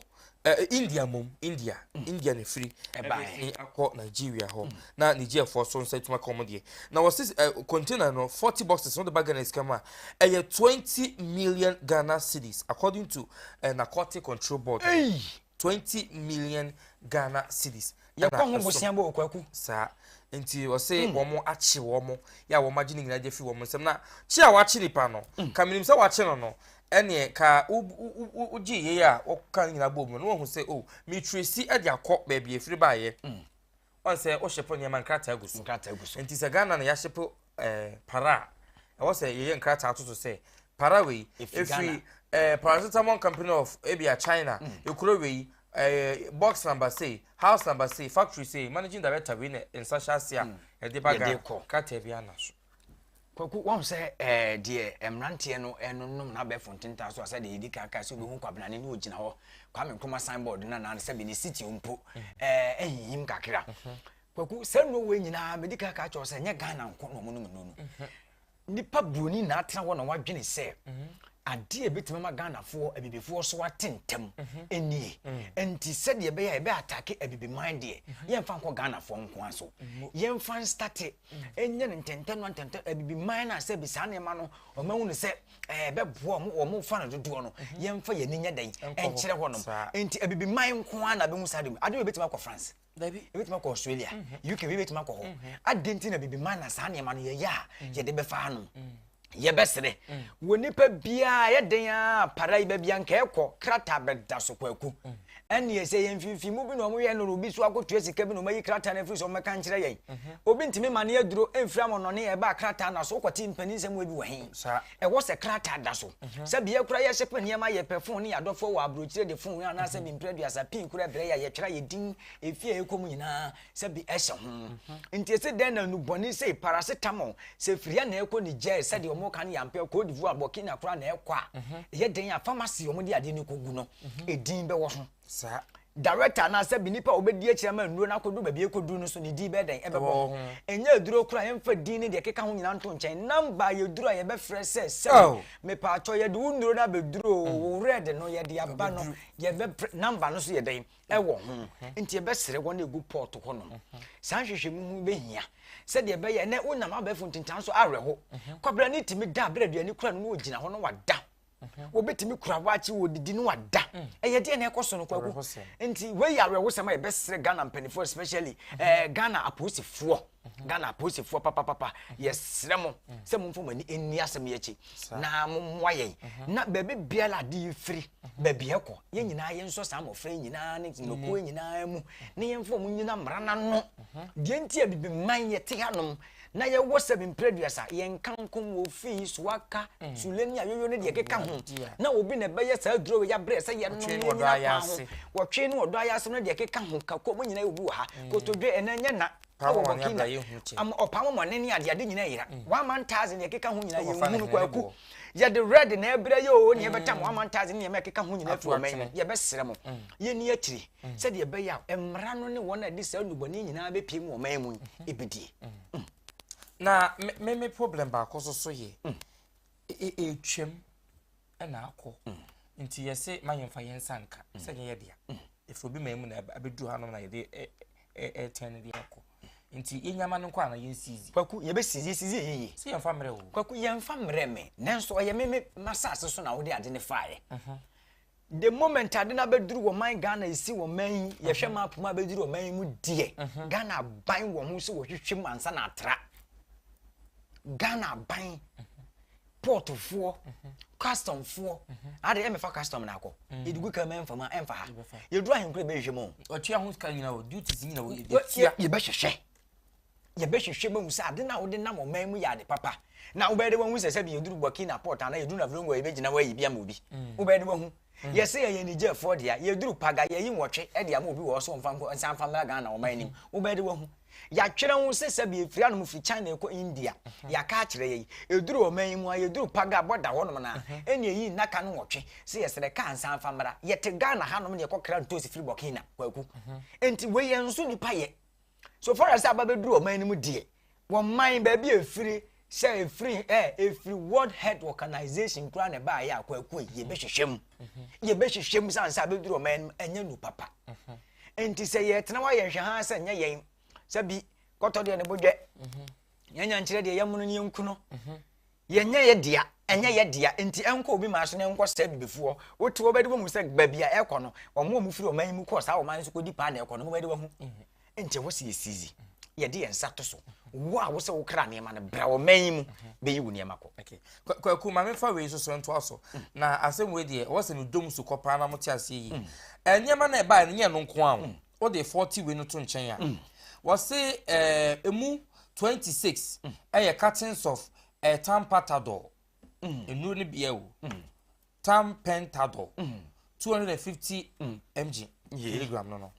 India mmom, India, India na ɛfiri ɛbɛsene akɔ Nigeria hɔ, na Nigerfoɔ so nsa atumi aka wɔn deɛ. Na wɔse container no, 40 boxes no de ba Ghana sika mu a, ɛyɛ 20 million Ghana cedis, according to Narcotic Control Board. 20 million Ghana cedis. Yɛkɔ ho bosea bɔ Kwaku. Saa. Nti wɔse wɔn akye wɔn, yɛ a wɔn agye ne nyinaa de afiri wɔn nsam. Na kye a wɔakye nipa no, ka menim sɛ wɔakye no no, ɛneɛ ka wogye yei a wɔka ne nyinaa bɔ mu no, na wɔhu sɛ, oh, metresi de akɔ baabi a ɛfiri baeɛ. Wɔn sɛ wohyepo nneɛma nkrataa gu so. Nkrataa gu so. Nti sɛ Ghana na yɛahyepo para a, ɛwɔ sɛ yɛyɛ nkrataa to so sɛ para wei ɛfiri Paracetamol Company of ebia China, ekuro wei, box number sei, house number sei, factory sei, managing director wei na nsa hyɛ ase a yɛde ba Ghana. Krataa bi ana so. Kwaku, wɔn sɛ deɛ mmeranteɛ no ɛnonom n'abɛɛfo ntentan so a sɛdeɛ yɛdi kan kae sɛ wobɛhu Kwabenane ne ɔgyina hɔ Kwame Nkrumah signboard no anaa sɛbi ne city mpo ɛhinhim kakra. Kwaku, saa nnuro wei nyinaa medi kan ka kyerɛ wo sɛ ɛnyɛ Ghana nko na wɔnom nnuro no. Nipa buroni na atena hɔ na wadwene sɛ adeɛ a ɛbɛtumi ama Ghanafoɔ abibifoɔ so ate ntɛm nie. Nti sɛdeɛ ɛbɛyɛ a yɛbɛ atake abibiman deɛ yɛmfa nkɔ Ghanafoɔ nko ara so. Yɛmfa nstate ɛnyɛ no ntɛntɛm no ntɛntɛm abibiman no a sɛbi saa nneɛma no wɔn ahu no sɛ ɛbɛboa wɔn wɔn fa no dodoɔ no yɛmfa yɛn ani nyɛ dɛn ɛnkyerɛ hɔnom. Nti abibiman nko ara na bɛhu saa adeɛ wei. Adeɛ wei bɛtumi akɔ France. Dabi. Ebetumi akɔ Australia, UK, bi betumi akɔ hɔ. Adɛn nti na bibi man na saa nneɛma no yɛyɛ a yɛde bɛfa ano? Yɛbɛsrɛ wɔ nipa biara yɛ den a para yi baabi a nka ɛkɔ krataa bɛda so kwaku. Ɛnneɛ sɛ yɛn mfimfini bi na wɔyɛ no obi so akɔtua sika bi na wɔayi krataa no afiri so wɔmmɛka nkyerɛ yɛn. Obi ntumi ma ne aduro mfiri amɔnɔne ɛba krataa na so wokɔte mpanin nsɛm wɔ bi wɔ he. Ɛwɔ sɛ krataa da so. Sɛ bia koraa yɛhyepe nneɛma yɛpɛ fon ne yɛadɔfoɔ wɔ aburokyire de fon anaasɛ bi mprɛ aduasa pii koraa brɛ yɛ a yɛtwerɛ yɛ din efie a yɛkɔ mu nyinaa sɛ bi ɛhyɛ ho. Nti ɛsɛ dɛn na nnubɔne sei paracetamol sɛ firi ha na ɛkɔ Niger sɛdeɛ wɔn ka no yɛ ampɛ Cote d'Ivoire Burkina koraa na ɛkɔ a ɛyɛ dɛn a pharmacy wɔn de adeɛ no kɔgu no edin bɛwɔ ho. Saa. Director anaasɛ bi nipa a ɔbɛdi akyire ama nnuro no akɔduru baabi ɛkɔduru no so ne din bɛyɛ dɛn ɛbɛbɔ ho. Ɛnyɛ aduro koraa yɛmfa din ne deɛ ɛkeka ho nyinaa nto nkyɛn. Number a yɛduru a yɛbɛfrɛ sɛ sɛbi mepaakyɛw yɛde wo nnuro no abɛduru o, wo red no yɛde aba no yɛbɛfrɛ number no so yɛ dɛn ɛwɔ ho. Nti yɛbɛsrɛ wɔn a ɛgu port hɔ nom. Saa nhwehwɛmu ho bɛhia sɛdeɛ ɛbɛyɛ ɛnɛ wonam abɛɛfo ntintan so awerɛho. Kwabena ne tumi da berɛ aduane kura no na ɔgyina hɔ na wada. Wɔbɛtumi kura waakye wɔdidi no ada. Ɛyɛ deɛ na ɛkɔ so no kwaku. Nti wei yɛ awerɛhosɛm a yɛbɛsrɛ Ghana mpanimfoɔ especially Ghana apolisifoɔ. Ghana apolisifoɔ papapapa yɛsrɛ mo sɛ momfa mo ani nni asɛm yi akyi na mommoa yɛn na baabi biara ade yi firi baabi ɛkɔ yɛn nyinaa yɛnsɔ saa mmɔfra yi nyinaa ne nnɔkuo yi nyinaa mu na yɛmfa wɔn nyina mmara no ano. Deɛ nti a bibiman yɛte hanom na yɛwɔ sɛbi mprɛduasa, yɛn nkankom, ofii, soaka, sule ne ayoyo ne deɛ ɛkeka ho, na obi na ɛbɛyɛ saa aduro wei abrɛ sɛ yɛnom na yɛnyina kwan ho, wɔtwe ne ɔdɔ ayase no deɛ ɛkeka ho, kako, mo nyinaa yɛ obi wɔ ha, kotodwe, ɛnɛ nyɛ na, ɛwɔ Burkina, ɔpam mɔne ne adeade nyinaa yera, 1000 deɛ ɛkeka ho nyinaa yɛnhunu kwaku, yɛde red na ɛbrɛ yɛ o, ne yɛbɛtam 1000 ne nneɛma ɛkeka ho nyinaa firi ɔman mu, yɛbɛsrɛ mo, yɛnni akyiri, sɛdeɛ ɛbɛyɛ a mmara no ne wɔn a ɛde saa nnubɔne nyinaa bɛpie mu ɔman mu yi ɛbɛdie. Na me me problem baako so so yɛ ɛtwam ɛna akɔ nti yɛse ma yɛmfa yɛn nsa nka sɛ nyɛ yɛ dea ɛfiri obi man mu na abɛduru hanom na yɛde ɛtɛn no de akɔ nti yɛnyama no nkɔ ana yɛnsizi. Kwaku yɛbɛsizi yɛsizi ɛyɛ yie. Sɛ yɛmfa mmerɛ o. Kwaku yɛmfa mmerɛ me nanso ɔyɛ me me m'asase so na wode ade no faeɛ. The moment ade no abɛduru wɔ man Ghana esi wɔ man yi yɛhwɛ map mu abɛduru wɔ man yi mu deɛ Ghana aban wɔ ho sɛ wɔhwehwɛ mu ansa na atra Ghana aban pɔtfoɔ customfoɔ ade ɛmɛfa custom na akɔ yɛde gu kama ɛmfa mu ɛmfa ha yɛduru ahenkuro yɛbɛhwehwɛ mu ɔtua ho sika nyina o duties nyina o yɛtua yɛbɛhwehwɛ yɛbɛhwehwɛ mu sɛ ade no a wode nam ɔman mu yɛ ade papa na wobɛyɛ de wahu sɛ sɛbi yɛduru Burkina port anaa yɛduru Navrongo a yɛbɛgyina hɔ ayi bi ama obi wobɛyɛ de wahu yɛsɛ yɛyɛ Nigerfoɔ dea yɛduru Paga yɛyi nwɔtwe de ama obi wɔ hɔ so ɔmfa nkɔ nsa mfa mmra Ghana ɔman anim wobɛyɛ de wahu yɛatwerɛ ho sɛ sɛbi ɛfiri anom firi China ɛkɔ India yɛaka akyerɛ yɛyi ɛduru ɔman yi mu a yɛduru Paga bɔda hɔnom no a ɛne ɛyi nnaka no nwɔtwe sɛ yɛsrɛ kaa nsa mfa mmra yɛte Ghana hanom ne yɛkɔkra ntosi firi Burkina kwaku enti wei yɛn nso nipa yɛ so far as aba bɛduru ɔman no mu deɛ wɔn man baabi a efiri Sɛ ɛfiri ɛ ɛfiri World Health Organization koraa na ɛbaayɛ a kwaku yɛbɛhwehwɛ mu. Yɛbɛhwehwɛ mu sane sɛ abɛduru ɔman no mu ɛnyɛ nu papa. Nti sɛ yɛtena hɔ a yɛnhwɛ ha sɛ nyɛ yɛn sɛ bi kɔtɔ deɛ ne bo dwɛ. Yɛnya nkyerɛ deɛ yɛmono ne yɛnku no. Yɛnyɛ yɛ dea, ɛnyɛ yɛ dea, nti ɛnkɔ obi man so na ɛnkɔ sɛe abibifoɔ. Wote hɔ bɛde wahu sɛ baabi a ɛkɔ no, wɔn a wɔfiri ɔman yi mu kɔɔ saa ɔman no so kɔdi paa na ɛkɔ no, wɔbɛde wahu. Nti ɛwɔ sɛ yɛsizi, yɛde yɛn nsa to so. Wo a wo sɛ wokra nneɛma no, bra ɔman yi mu bɛyi wo nneɛma kɔ. Okay. Kwaku, ma memfa wei nso so ntoa so. Na asɛm wei deɛ, ɛwɔ sɛ medɔ mu so kɔ paa na mote aseɛ yie. Nneɛma no a ɛbaeɛ no, nyɛ ɛno nko ara o. Wode 40 wei no to nkyɛn a, wɔse ɛmu 26 ɛyɛ cartons of tampatadol, nnuro no bia o, tampentadol, 250 mg, milligram no no,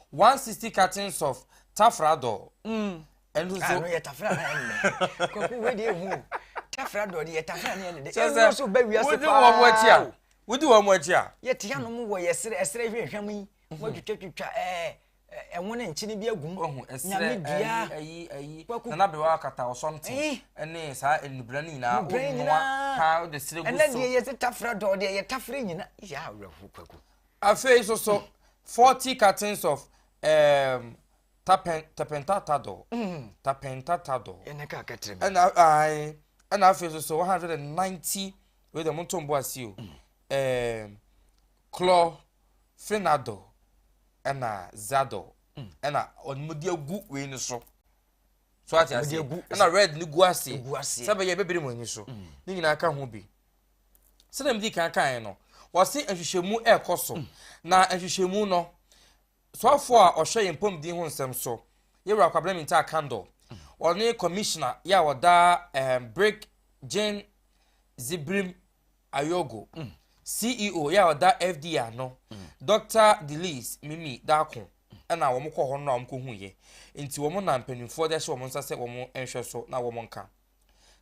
160 cartons of tafradol, ɛno nso so. Yɛ tafra na ɛnnɛ. Kwaku wei deɛ ehu o. Tafradol deɛ yɛ tafra na ɛnnɛ. Ɛno nso bɛ wiase paa. Wodi wɔn akyi a. Yɛte hanom wɔ yɛ serɛ ɛserɛ hwehwɛm yi. Wɔatwitwatwitwa ɛɛ ɛho ne nkyene bi agum. Ohu ɛsrɛ ɛyi ɛyi ɛyi nana bewa akata ɔsɔmte ɛne saa nnubra no nyinaa onoa paa ɔde srɛ gu so. Ɛnɛ deɛ yɛsɛ tafra dɔɔ deɛ yɛ tafra nyina yɛ awerɛho kwaku. Afei nso so 40 cartons of um, tapen tapentatadol mm. tapentatadol ɛnɛ ka kɛtɛrɛ ɛna ae ɛna afei nso so 190 wei deɛ mo nto mbo ase o um, chlor Fenadol ɛna Zadol ɛna wɔde agu wei no so so ate aseɛ ɛna red no gu aseɛ sɛ bɛyɛ bɛbere mu ani so mm. ne nyinaa ka ho bi sɛdeɛ medi kan kaeɛ no wɔse nhwehwɛmu ɛrekɔ so mm. na nhwehwɛmu no soafoɔ a ɔhwɛ yɛn mpɔmuden ho nsɛm so yɛwura Kwabena Mintah Kandor mm. ɔne commissioner yɛ a ɔda um, Brig Jane Zibrim Ayogo, CEO yɛ a ɔda FDA ano, Dɔkta Delise Mimi Darko na wɔn kɔɔ hɔ no na wɔn kɔhuiɛ. Nti wɔn na mpanimfoɔ de ahyɛ wɔn nsa sɛ wɔn nhwɛ so na wɔn nka.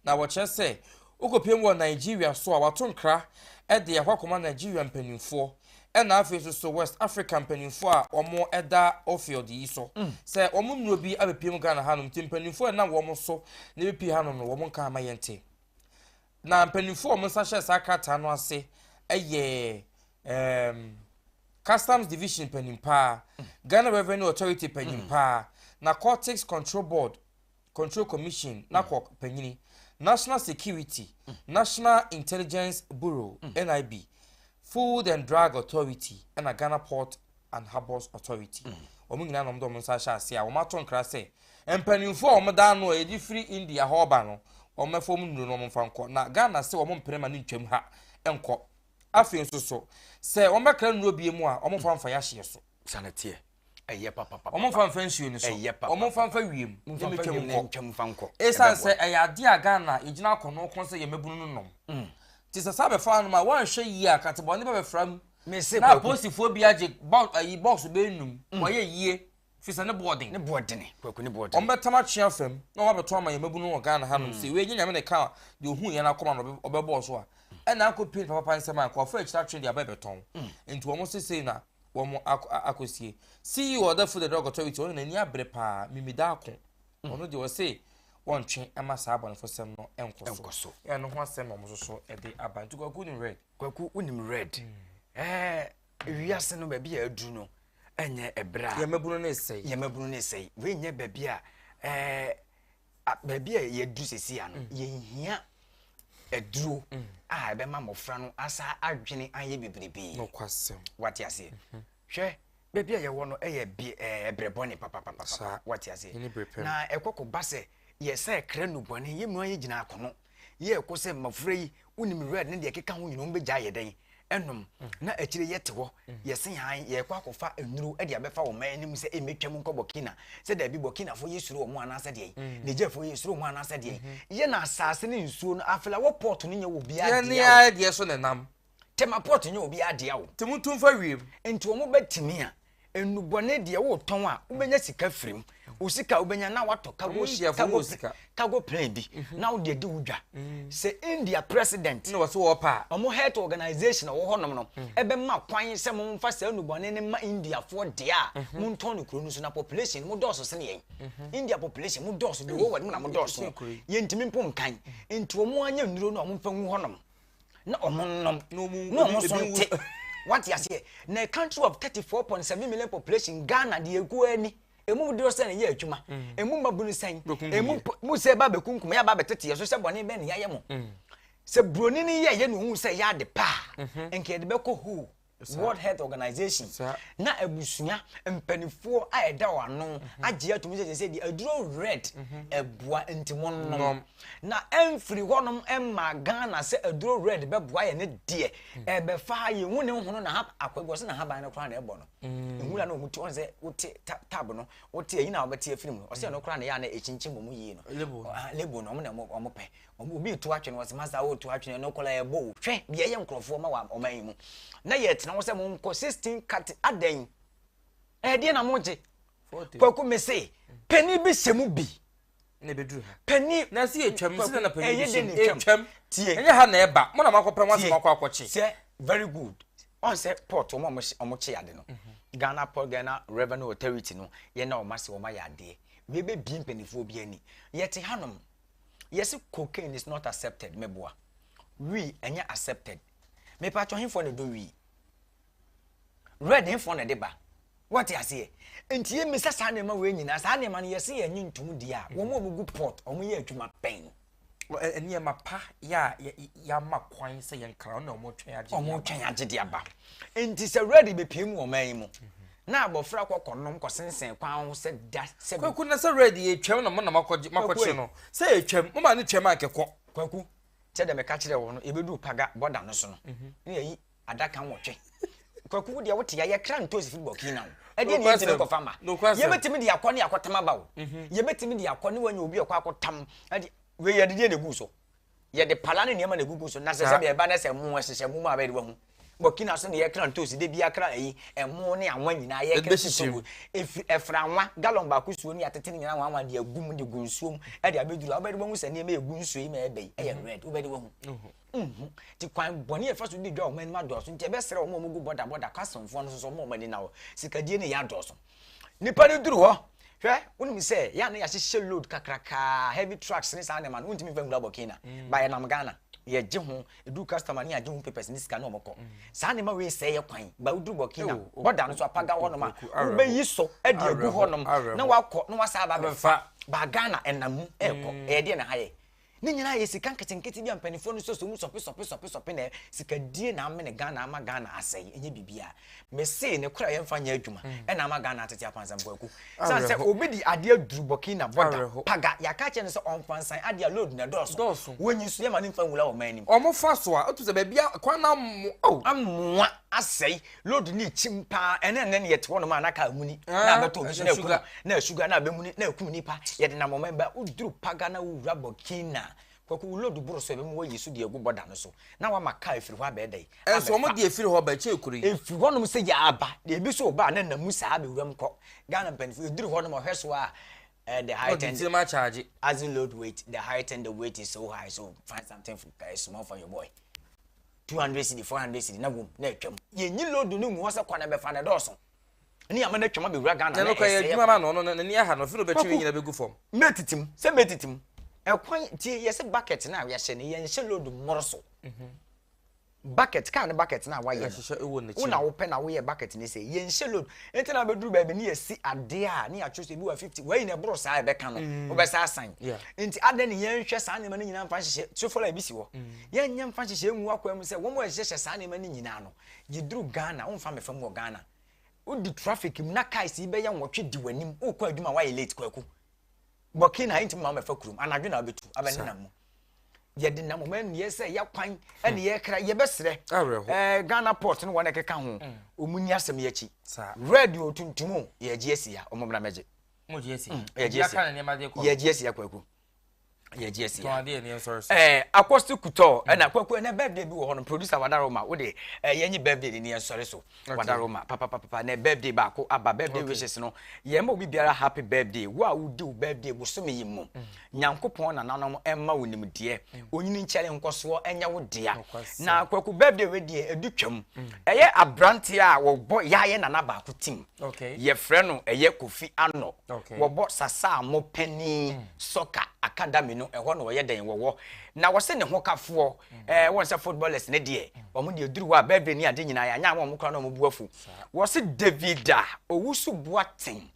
Na wɔkyerɛ sɛ wokɔpiem wɔ Nigeria so a wɔato nkra de akɔ akɔma Nigeria mpanimfoɔ ɛna afei nso so West Africa mpanimfoɔ a wɔn da ofield yi so sɛ wɔn nnuro bi abɛpiem Ghana hanom nti mpanimfoɔ a ɛnam wɔn so na ɛbɛpie hanom no wɔn nka ama yɛnte. Na mpanyimfo a wɔn nsa hyɛɛ saa krataa no ase yɛ um, Customs Division panyin paa, Ghana Revenue Authority panyin mm. paa, Narcotics Control Board Control Commission mm. NACOC panyini, National Security, mm. National Intelligence Bureau NIB, Food and Drug Authority ɛna Ghana Port and Harbours Authority. Wɔn nyinaa na wɔde wɔn nsa ahyɛ ase a wɔato nkra sɛ Mpanimfoɔ a wɔda ano a yɛde firi India hɔ reba no, wɔmmɛfa wɔn nnuro no wɔmfa nkɔ. Na Ghana se wɔn mpene ma no ntwam ha nkɔ. Afei nso so, sɛ wɔbɛkra nnuro bie mu a, wɔmfa mfa yɛahyeɛ so. Saa na ɛteɛ. Ɛyɛ papapapa. Wɔmfa mfa nsuo no so. Ɛyɛ papapapa. Wɔmfa mfa wiem. Wɔmfa mfa wiem na ntwam mfa nkɔ. Esiane sɛ ɛyɛ adeɛ a Ghana yɛgyina akɔnɔ ko sɛ yɛn mmabunu no nom. Mm. Nti sɛ saa bɛfa anom a, wɔanhwɛ yie a katebɔne bɛbɛfra mu. Mese Na apolisifoɔ bi agye box bɛyɛ num. Mm. Wɔyɛ yie. Firi sɛ ne boɔ den. Ne boɔ dene, Kwaku ne boɔ dene. Wɔn bɛtam atwe afa mu na wɔn abɛtɔn ama yɛn mmabunu wɔ Ghana hanom mm. Sɛ wei nyɛ Nyame na ɛka deɛ ohuu yɛn akoma no ɔbɛbɔɔ so a ɛna akɔ pie nipa papa nsɛm a nkurɔfoɔ akyiri atwe de aba ɛbɛtɔn mm. Nti wɔn sesei na wɔn akɔsie. CEO ɔda Food and Drug Authority ɔno n'ani abere paa Mimi Darko mm. Ɔno deɛ ɔse wɔntwe ɛma saa abɔnefosɛm no nkɔ so. Ɛno ho asɛm na wɔn nso so ɛde aba. Nti Kwaku nim red. Kwaku wonim red. Ɛɛ wiase no baabi a aduru no ɛnyɛ ɛberɛ a yɛn mmabunu no resɛe. Yɛn mmabunu no resɛe. Wei nyɛ baabi a ɛɛ baabi a yɛadu sisi ano. Mm. Yɛnhia aduro mm. a ɛbɛma mmɔfra no asa adwene ayɛ bebrebe. Nokwasɛm. Wate aseɛ. Mhm. Hwɛ baabi a yɛwɔ no ɛyɛ bi ɛɛ brɛ bɔne papapapa. Wate aseɛ. Na ɛkɔ kɔ ba sɛ yɛsɛ kra nubɔne yɛn mu ayɛ gyina akono. Yɛ ɛkɔ sɛ mmɔfra yi wonim red ne deɛ ɛkeka ho nyina wɔn bɛgya yɛ dɛn ɛnom na akyire yɛte hɔ yɛse han yɛkɔ akɔfa nnuro de abɛfa wɔn man anim sɛ ɛmmɛtwam nkɔ Burkina sɛ daabi Burkinafoɔ yɛsuro wɔn anaasɛ deɛ Nigerfoɔ yɛsuro wɔn anaasɛ deɛ yɛ na asase ne nsuo no afei port no nyɛ wɔ biara dea o. Yɛne deɛ so na nam. Tema port nyɛ obiara dea o. Nti montu mfa wiem. Nti wɔn bɛtumi a. Nnubɔne deɛ wotɔn a wobɛnya sika firi mu. Wo sika a wobɛnya na watɔ cargo cargo cargo plane bi mhm. na wode adi wo dwa. Mm. Sɛ India president na wɔso wɔpa a wɔn health organization a wɔwɔ hɔnom no mm. ɛbɛma kwan sɛ momfa saa nnubɔne no ma Indiafoɔ deɛ a mhm. montɔn no kuro no so na population mo dɔɔso sene yɛn. Mhm. India population mo dɔɔso the whole world mo na mo dɔɔso yɛntumi mpo nkan nti wɔn anya nnuro no a wɔmfa ngu hɔnom. na ɔmo nnom na ɔmo nso nte wate aseɛ na country of 34.7 million population Ghana deɛ egu ani emu dodoɔ sɛn na ɛyɛ adwuma mm. emu mmabunu sɛn emu mu sɛ ɛba abɛkunkum yɛ aba abɛtete yɛ so sɛ bɔne bɛn na yɛayɛ mo mm. sɛ buroni no yɛ yɛ na ohun sɛ yɛ ade paa mhm. nka yɛde bɛkɔ hoo World Health Organization na abusua mpanimfoɔ a ɛda wɔn ano mhm. agye atum sɛ sɛ deɛ aduro red mhm. ɛboa nti mo nom na ɛmfiri hɔnom ɛma Ghana sɛ aduro red bɛboa yɛ ne deɛ mhm. ɛbɛfa ha yɛn hu ne hono na ha akɔgu ɔsɛ na haban no koraa na ɛbɔ no nwura na wɔn ti wɔn sɛ wote tab no wote ɛyi na wɔbɛte afiri mu ɔsɛ ɛno koraa na yɛ a na ɛkyinkyim wɔn yie no label no wɔn na wɔn pɛ Obi reto atwene, wɔse masa woreto atwene ɛno koraa ɛbɔ o. Hwɛ deɛ ɛyɛ nkurɔfoɔ ma wɔ ɔman yi mu. Na yɛtena hɔ sɛ monkɔ 16 cut adɛn? Ɛdeɛ na mogye. Kwaku me se, panin bi hyɛ mu bi. Na ɛbɛduru ha. Panin. Na ɛsɛ yɛtwam, sɛ na panin bi hyɛ mu. Ɛtwam. Tie. Ɛnyɛ ha na ɛba. Mo na moakɔpɛ ho asɛm akɔ akɔkye. Sɛ very good. Ɔn sɛ port wɔn a wɔn kye ade no. Mhm. Ghana Port Ghana Revenue Authority no yɛn na wɔn ase wɔn ayɛ adeɛ. Wei bɛbie mpanimfoɔ bi ani. Yɛte hanom. Yɛse cocaine is not accepted meboa. Wii ɛnyɛ accepted. Mepatwɔ hefoɔ na ɛdɔ wii? Red hefoɔ na ɛde ba? Wate aseɛ? Nti yɛmmisa saa nneɛma wei nyinaa, saa nneɛma no yɛse yɛnye ntom deɛ a, wɔn a wɔgu port, wɔn yɛ adwuma bɛn? Nneɛma pa yɛ a yɛama kwan sɛ yɛnkra na wɔtwɛn agye de aba. Wɔtwɛn agye de aba. Nti sɛ red bɛpue mu wɔ ɔman yi mu, na abɔfra kɔ kɔnom kɔsensɛn kwan ho sɛ da sɛ. Kwaku na sɛ red yɛ twam na mo na makɔgye makɔkye no sɛ yɛ twam mo ma ne twam a nkɛkɔ. Kwaku sɛ deɛ meka kyerɛ wo no yɛbɛduru paga bɔda no so no mhm. ne yɛyi adaka nwɔtwe kwaku wo deɛ wote ya yɛkra ntoosi firi Burkina o ɛdeɛ ne yɛntumi nkɔfa ma yɛbɛtumi de akɔ ne akɔtam aba o mhm. yɛbɛtumi de akɔ ne wanya obi ɔkɔ akɔtam ɛde wei yɛde deɛ na egu so Yɛde pala ne nneɛma na egugu so na sɛ sɛdeɛ ɛba na sɛ ɛmo ɛhyehyɛ ɛmo mu a bɛyɛ de wahu. Burkina so na yɛkra ntoosi de bi akra ayi ɛmo ne anwa nyinaa yɛkra si Togo. Efi ɛfra anwa gallon baako suo ne yɛatete ne nyinaa anwa de agu mu de gu nsuo mu ɛde abɛduru a wobɛde wahu sɛ nneɛma egu nsuo yi ma ɛbɛ yi ɛyɛ red wobɛde wahu. Nhu nti kwan bɔne a yɛfa so di dwa wɔ ɔman anim adɔɔso nti ɛbɛsrɛ wɔn a wɔgu bɔda bɔda customfoɔ no nso so wɔn a wɔn ani na hɔ sikadie no yɛ adɔɔso. Nipa no duru hɔ, hwɛ, wonim sɛ yɛ a na yɛahyehyɛ load kakrakaa, heavy trucks ne saa nneɛma no, wontumi mfa nwura Burkina. Mm. Ba yɛnam Ghana, yɛgye ho, ɛduru customer ne yɛagye ho papers ne sika ne wɔn kɔ. Mm. Saa nneɛma wei sɛe yɛ kwan, ba woduru Burkina, oh, oh, bɔda no so apaga oh, hɔnom a, wobɛyi so de agu hɔnom na wakɔ na wasa aba bɛfa. Ba Ghana ɛnam mu ɛrekɔ, mm. ɛyɛ deɛ na ha yɛ. Ne nyinaa yɛ sika nketenkete bi a mpanimfoɔ no sosɔ mu sɔpe sɔpe sɔpe sɔpe na sikadie na amene Ghana ama Ghana asɛe ɛnyɛ biribiara. Mese ne kora yɛmfa nyɛ adwuma mm. ɛna ama Ghana atete apansam kwaku. Sane sɛ obi de adeɛ duru Burkina bɔda paga yɛaka kyerɛ no sɛ ɔmfa nsan adeɛ a load na ɛdɔɔso. Wɔnyi so yɛma no mfa nwura wɔn anim. Wɔn fa so a otu sɛ baabi a kwan na amoa oh. Amoa asɛe load ne kyim paa ɛne ɛnɛ ne yɛte hɔnom a na kaa muni na abɛtɔ obi so na akum na asuga na abɛmuni na akum nipa yɛde nam ɔman ba woduru paga na wowura Burkina kwaku wo load boro so ɛbɛmu wayi so de agu bɔda no so na wama kaa efiri hɔ abɛɛda yi ɛnso wɔn de efiri hɔ ba ɛkyɛ ekuro yi efiri hɔnom sɛ yɛ aba deɛ ebi so ba na nam mu saa abɛwura mu kɔ Ghana mpanyinfoɔ eduru hɔnom ɔhwɛ so a uh, the height and the as in load weight the height and the weight is so high so find something for, uh, small for your boy 200 cedi 400 cedi na wom na atwam yɛnyi load no ngu hɔ sɛ kwan bɛfa na ɛdɔɔso ne ama no atwam abɛwura Ghana na ɛsɛ adwuma ma no no n'ani aha no fino bɛtwe nyina bɛgu fam mɛtitim sɛ mɛtitim ɛkwan tie yɛsɛ bucket no a yɛhyɛ no yɛnhyɛ load mmoro so mhm. bucket kaa ne bucket no a wayɛ no wo na wopɛ na woyɛ bucket no sɛ yɛnhyɛ load nti na bɛduru baabi ne yɛsi adeɛ a ne yɛatwerɛ sɛ ebi wɔ 50 wayi na ɛboro saa ɛbɛka no mm. wobɛsa asan nti adɛn ne yɛnhwɛ saa nneɛma no nyinaa mfa nhyehyɛ sofola ebi si hɔ mm. yɛnyɛ mfa nhyehyɛ ngu akwan mu sɛ wɔn a ɛhyehyɛ saa nneɛma no nyinaa no yɛduru Ghana womfa me fam wɔ Ghana wodi traffic mu na cars yi bɛyɛ nwɔtwe di w'anim wokɔ adwuma wayɛ late kwaku Burkina yɛntumi ma wɔmɛfa kurom anadwo na wobɛtu abɛnenam mu yɛde nam ɔma nniɛ sɛ yɛkwan ɛne yɛkra yɛbɛsrɛ ɛɛ Ghana port no wɔn ɛkeka ho wɔn ni asɛm yɛ akyi red o tuntum o yɛgye asi ya wɔn mmra mɛgye yɛgye asi yɛgye asi ya kwaku. Yɛgye asi Tɔn adeɛ ne yɛnsɔre so. Ɛɛ Apostle Kutɔ ɛna Kwaku ɛnɛ birthday bi wɔ hɔ no producer Wadaroma wo de ɛɛ yɛnye birthday ne ne yɛnsɔre so. Wadaroma papapapa nɛ birthday baako aba birthday wishes no yɛn ma obi biara happy birthday wo a wodi wo birthday bosome yi mu Nyankopɔn nananom ɛmma wo nimdeɛ onyini nkyɛre nkɔsoɔ ɛnyɛ wo dea na Kwaku birthday wei deɛ ɛdu twam ɛyɛ abranteɛ a wɔbɔ yaayɛ nana baako team yɛfrɛ no ɛyɛ Kofi Anɔ wɔbɔ Sasaamo panin soccer academy no ɛhɔ na ɔyɛ dɛn wɔwɔ na wɔse ne hokafoɔ ɛɛ wɔn sɛ footballers ne deɛ wɔn deɛ duru hɔ a birthday ne ade nyinaa yɛanya ama wɔn koraa na wɔn bu afu wɔse David a Owusu Boateng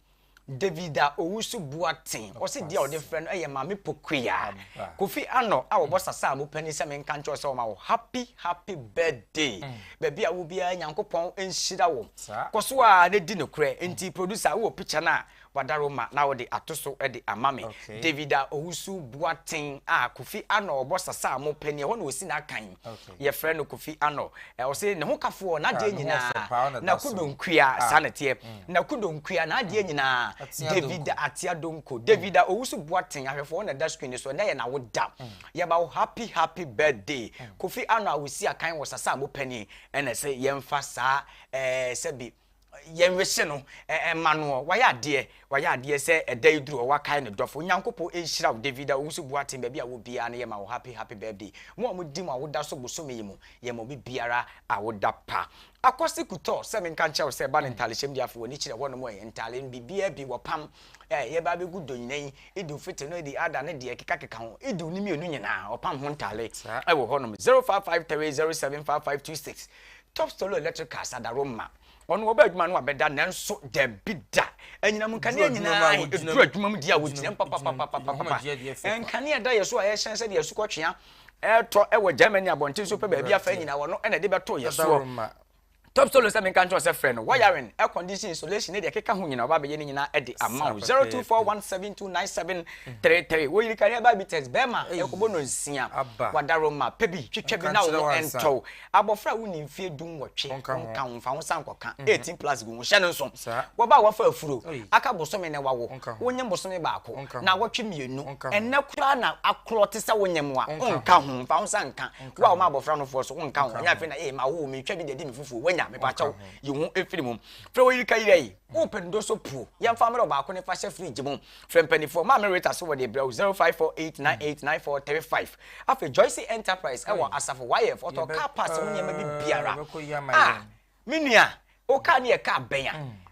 David a Owusu Boateng wɔse deɛ ɔde frɛ no ɛyɛ Maame Pokuya Kofi Anɔ a wɔbɔ sasa a mo panin sɛ menka nkyerɛ sɛ wɔma wo happy happy birthday baabi a wo biara Nyankopɔn nhyira wo kɔ so a na di nokorɛ nti producer wowɔ picture no a Wadaroma na wode ato so de ama me. David a Owusu Boateng a Kofi Anor ɔbɔ Sasamo panin, ɛhɔ na ɔsi n'akan. Yɛfrɛ no Kofi Anor. Ɔse ne ho kafoɔ, n'adeɛ nyinaa, Nakudonkua, saa na ɛteɛ. Nakudonkua, n'adeɛ nyinaa, David Atia Donko. David a Owusu Boateng, ahwɛfoɔ na ɛda screen no so, ɛnnɛ yɛ n'awoda. Yɛma wo happy happy birthday. Kofi Anor a ɔsi akan wɔ Sasamo panin, ɛna ɛsɛ yɛmfa saa ɛɛ sɛbi Yɛnwehye no mma noɔ. Wayɛ adeɛ, wayɛ adeɛ sɛ ɛda yi duru hɔ wakae ne dɔfo. Nyankopɔn nhyira wo David a Owusu Boateng baabi a wɔ biara no yɛma wo happy happy birthday. Mo a modi mo awoda so bosome yi mu yɛma obi biara awoda pa. Akwasi Kutɔ sɛ menka nkyerɛ wo sɛ ba no ntaalehyɛm deɛ afei w'ani kyerɛ hɔ nom ɛ ntaale no biribiara bi wɔpam ɛ yɛba abɛgu donyina yi Idul Fitr no Idi Adha ne deɛ ɛkeka keka ho Idul no mmienu nyinaa wɔpam ho ntaale ɛwɔ hɔ nom 0553 075526 Top Solo Electric Cars Adaroma Ɔno ɔba adwuma no abɛda nanso dabi da. Anyinam nkanea nyinaa ɛduru adwuma mu di a wɔgyina mu papapapapapa. Nkanea da yɛ so a ɛhyɛn sɛdeɛ asukɔtwea ɛretɔ ɛwɔ Germany abɔnten so pɛ baabi afa nyinaa wɔno ɛna ɛde bɛto yɛ soɔ. Top Solo sɛ menka nkyerɛ sɛ frɛ no wiring, air condition, insulation ne deɛ ɛkeka ho nyinaa ɔba abɛyɛ ne nyinaa ɛde ama wo. 0241729733 Woyiri kanea ba bi test bɛrima ɛkɔbɔ no nsia wadaroma pɛ bi twitwa bi na wo ho ɛntɔw Abɔfra a wonni mfeɛ dunwɔtwe nka ho mfa wo nsa nkɔka 18 plus gu ho hyɛ no nso. Wɔba a wɔafa afuro aka bosome na wawo wonyem bosome baako naawɔtwe mmienu ɛnnɛ koraa na akorɔ te sɛ wonyem a wonka ho mfa wo nsa nka wo a woma abɔfra nofoɔ so wonka ho ɛnyɛ afei na ee mawo metwa bi de adi me fufuo wanya mepakyɛw yi ho firi mu frɛ wo yirika yira yi wopɛ ndo so puo yɛmfa mmerɛ ɔbaako ne fa hyɛ fridge mu Frɛ mpaninfoɔ, Maame Rita so wɔde brɛ wo 0548989435. Afei Joyce Enterprise ɛwɔ Asafo YF, ɔtɔ car parts ho nneɛma bi biara. Ah, me nua, wo car no yɛ car bɛn a?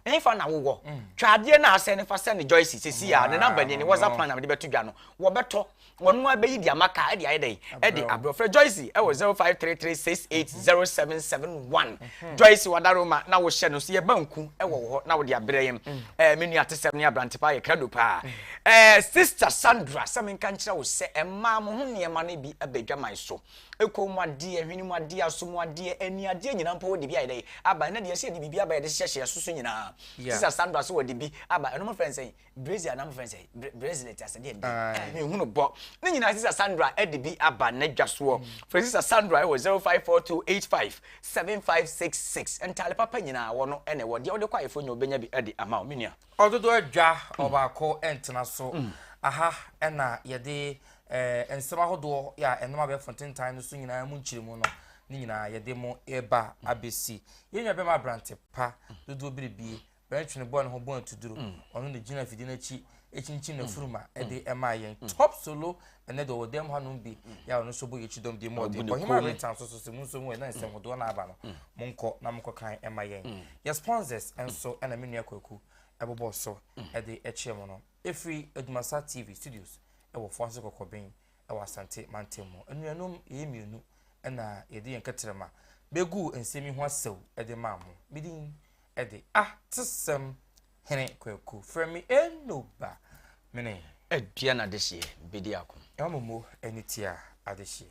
Ɛhefa na wowɔ? Twa adeɛ no a asɛe no fa sɛne Joyce seesei ara, ne number nie, ne WhatsApp line na mede bɛto dwa no. Wɔbɛtɔ. Wɔn ara bɛyi de ama kaa de ayɛ dɛn? De abrɛ. Frɛ Joyce wɔ 0533680771. Joyce Wadaroma na wohyɛ no so yɛ banku wɔ wo hɔ na wode abrɛ yɛn. Ɛɛ me nua atesɛm ne aberante paa yɛ krado paa. Ɛɛ Sister Sandra sɛ menka nkyerɛ wo sɛ mmaa mo ho nneɛma no bi aba adwaman so. Kɔn mu adeɛ, hwene mu adeɛ, aso mu adeɛ, ani adeɛ nyinaa mpo wode bi ayɛ dɛn aba. Ɛnnɛ deɛ yɛsɛ yɛde biribi aba yɛde hyehyɛhyehyɛ so so nyinaa. Sister Sandra so wɔde bi aba. Ɛno mofrɛ no sɛn? Brazier anaa mofrɛ no sɛ bracelet asɛ deɛ deɛ menhunu bɔ ne nyinaa sisa Sandra de bi aba n'adwa soɔ frɛ sisa Sandra wɔ 0542857566 ntaale papa nyinaa wɔ no ɛna ɛwɔ deɛ wode kɔ ayeforɔ nyɛ wobɛnya bi de ama wo me nua. Ɔdodo adwa ɔbaako ntena so. Aha na yɛde nsɛm ahodoɔ a ɛnam abɛɛfo ntentan no so nyinaa mu nkyerɛmu no ne nyinaa yɛde mo reba abɛsi. Yɛn nua bɛma aberante pa dodoɔ biribie Bɛntwene bɔɔ ne ho bɔn atuduro. Ɔno na gyina afidie no akyi kyinkyim n'afuruma de maa yɛn. Top solo ɛnɛ deɛ ɔwɔ dɛm hanom bi yɛ a ɔno nso bɔ yɛn kyidɔm deɛ mu ɔden. Ɔhema Rita nso so sɛ mo nso mu ɛ na nsɛm hodoɔ na aba no monkɔ na monkɔ kan ɛma yɛn. Yɛ sponsors nso ɛna me nua Kwaku ɛbobɔ so ɛde ɛkyerɛ mo no. Ɛfiri Adumasa TV studios ɛwɔ Foase Kɔkɔben ɛwɔ Asante mantam mu. Anuanom yɛyɛ mmienu ɛna yɛde yɛn kɛtrɛma bɛguu nsɛm yi ho asau ɛde maa mo. Me din de atesɛm hene Kwaku. Frɛ me Enoba. Mene. Aduan adehyeɛ bɛdi ako. Ɛma mo mo ani tia adehyeɛ.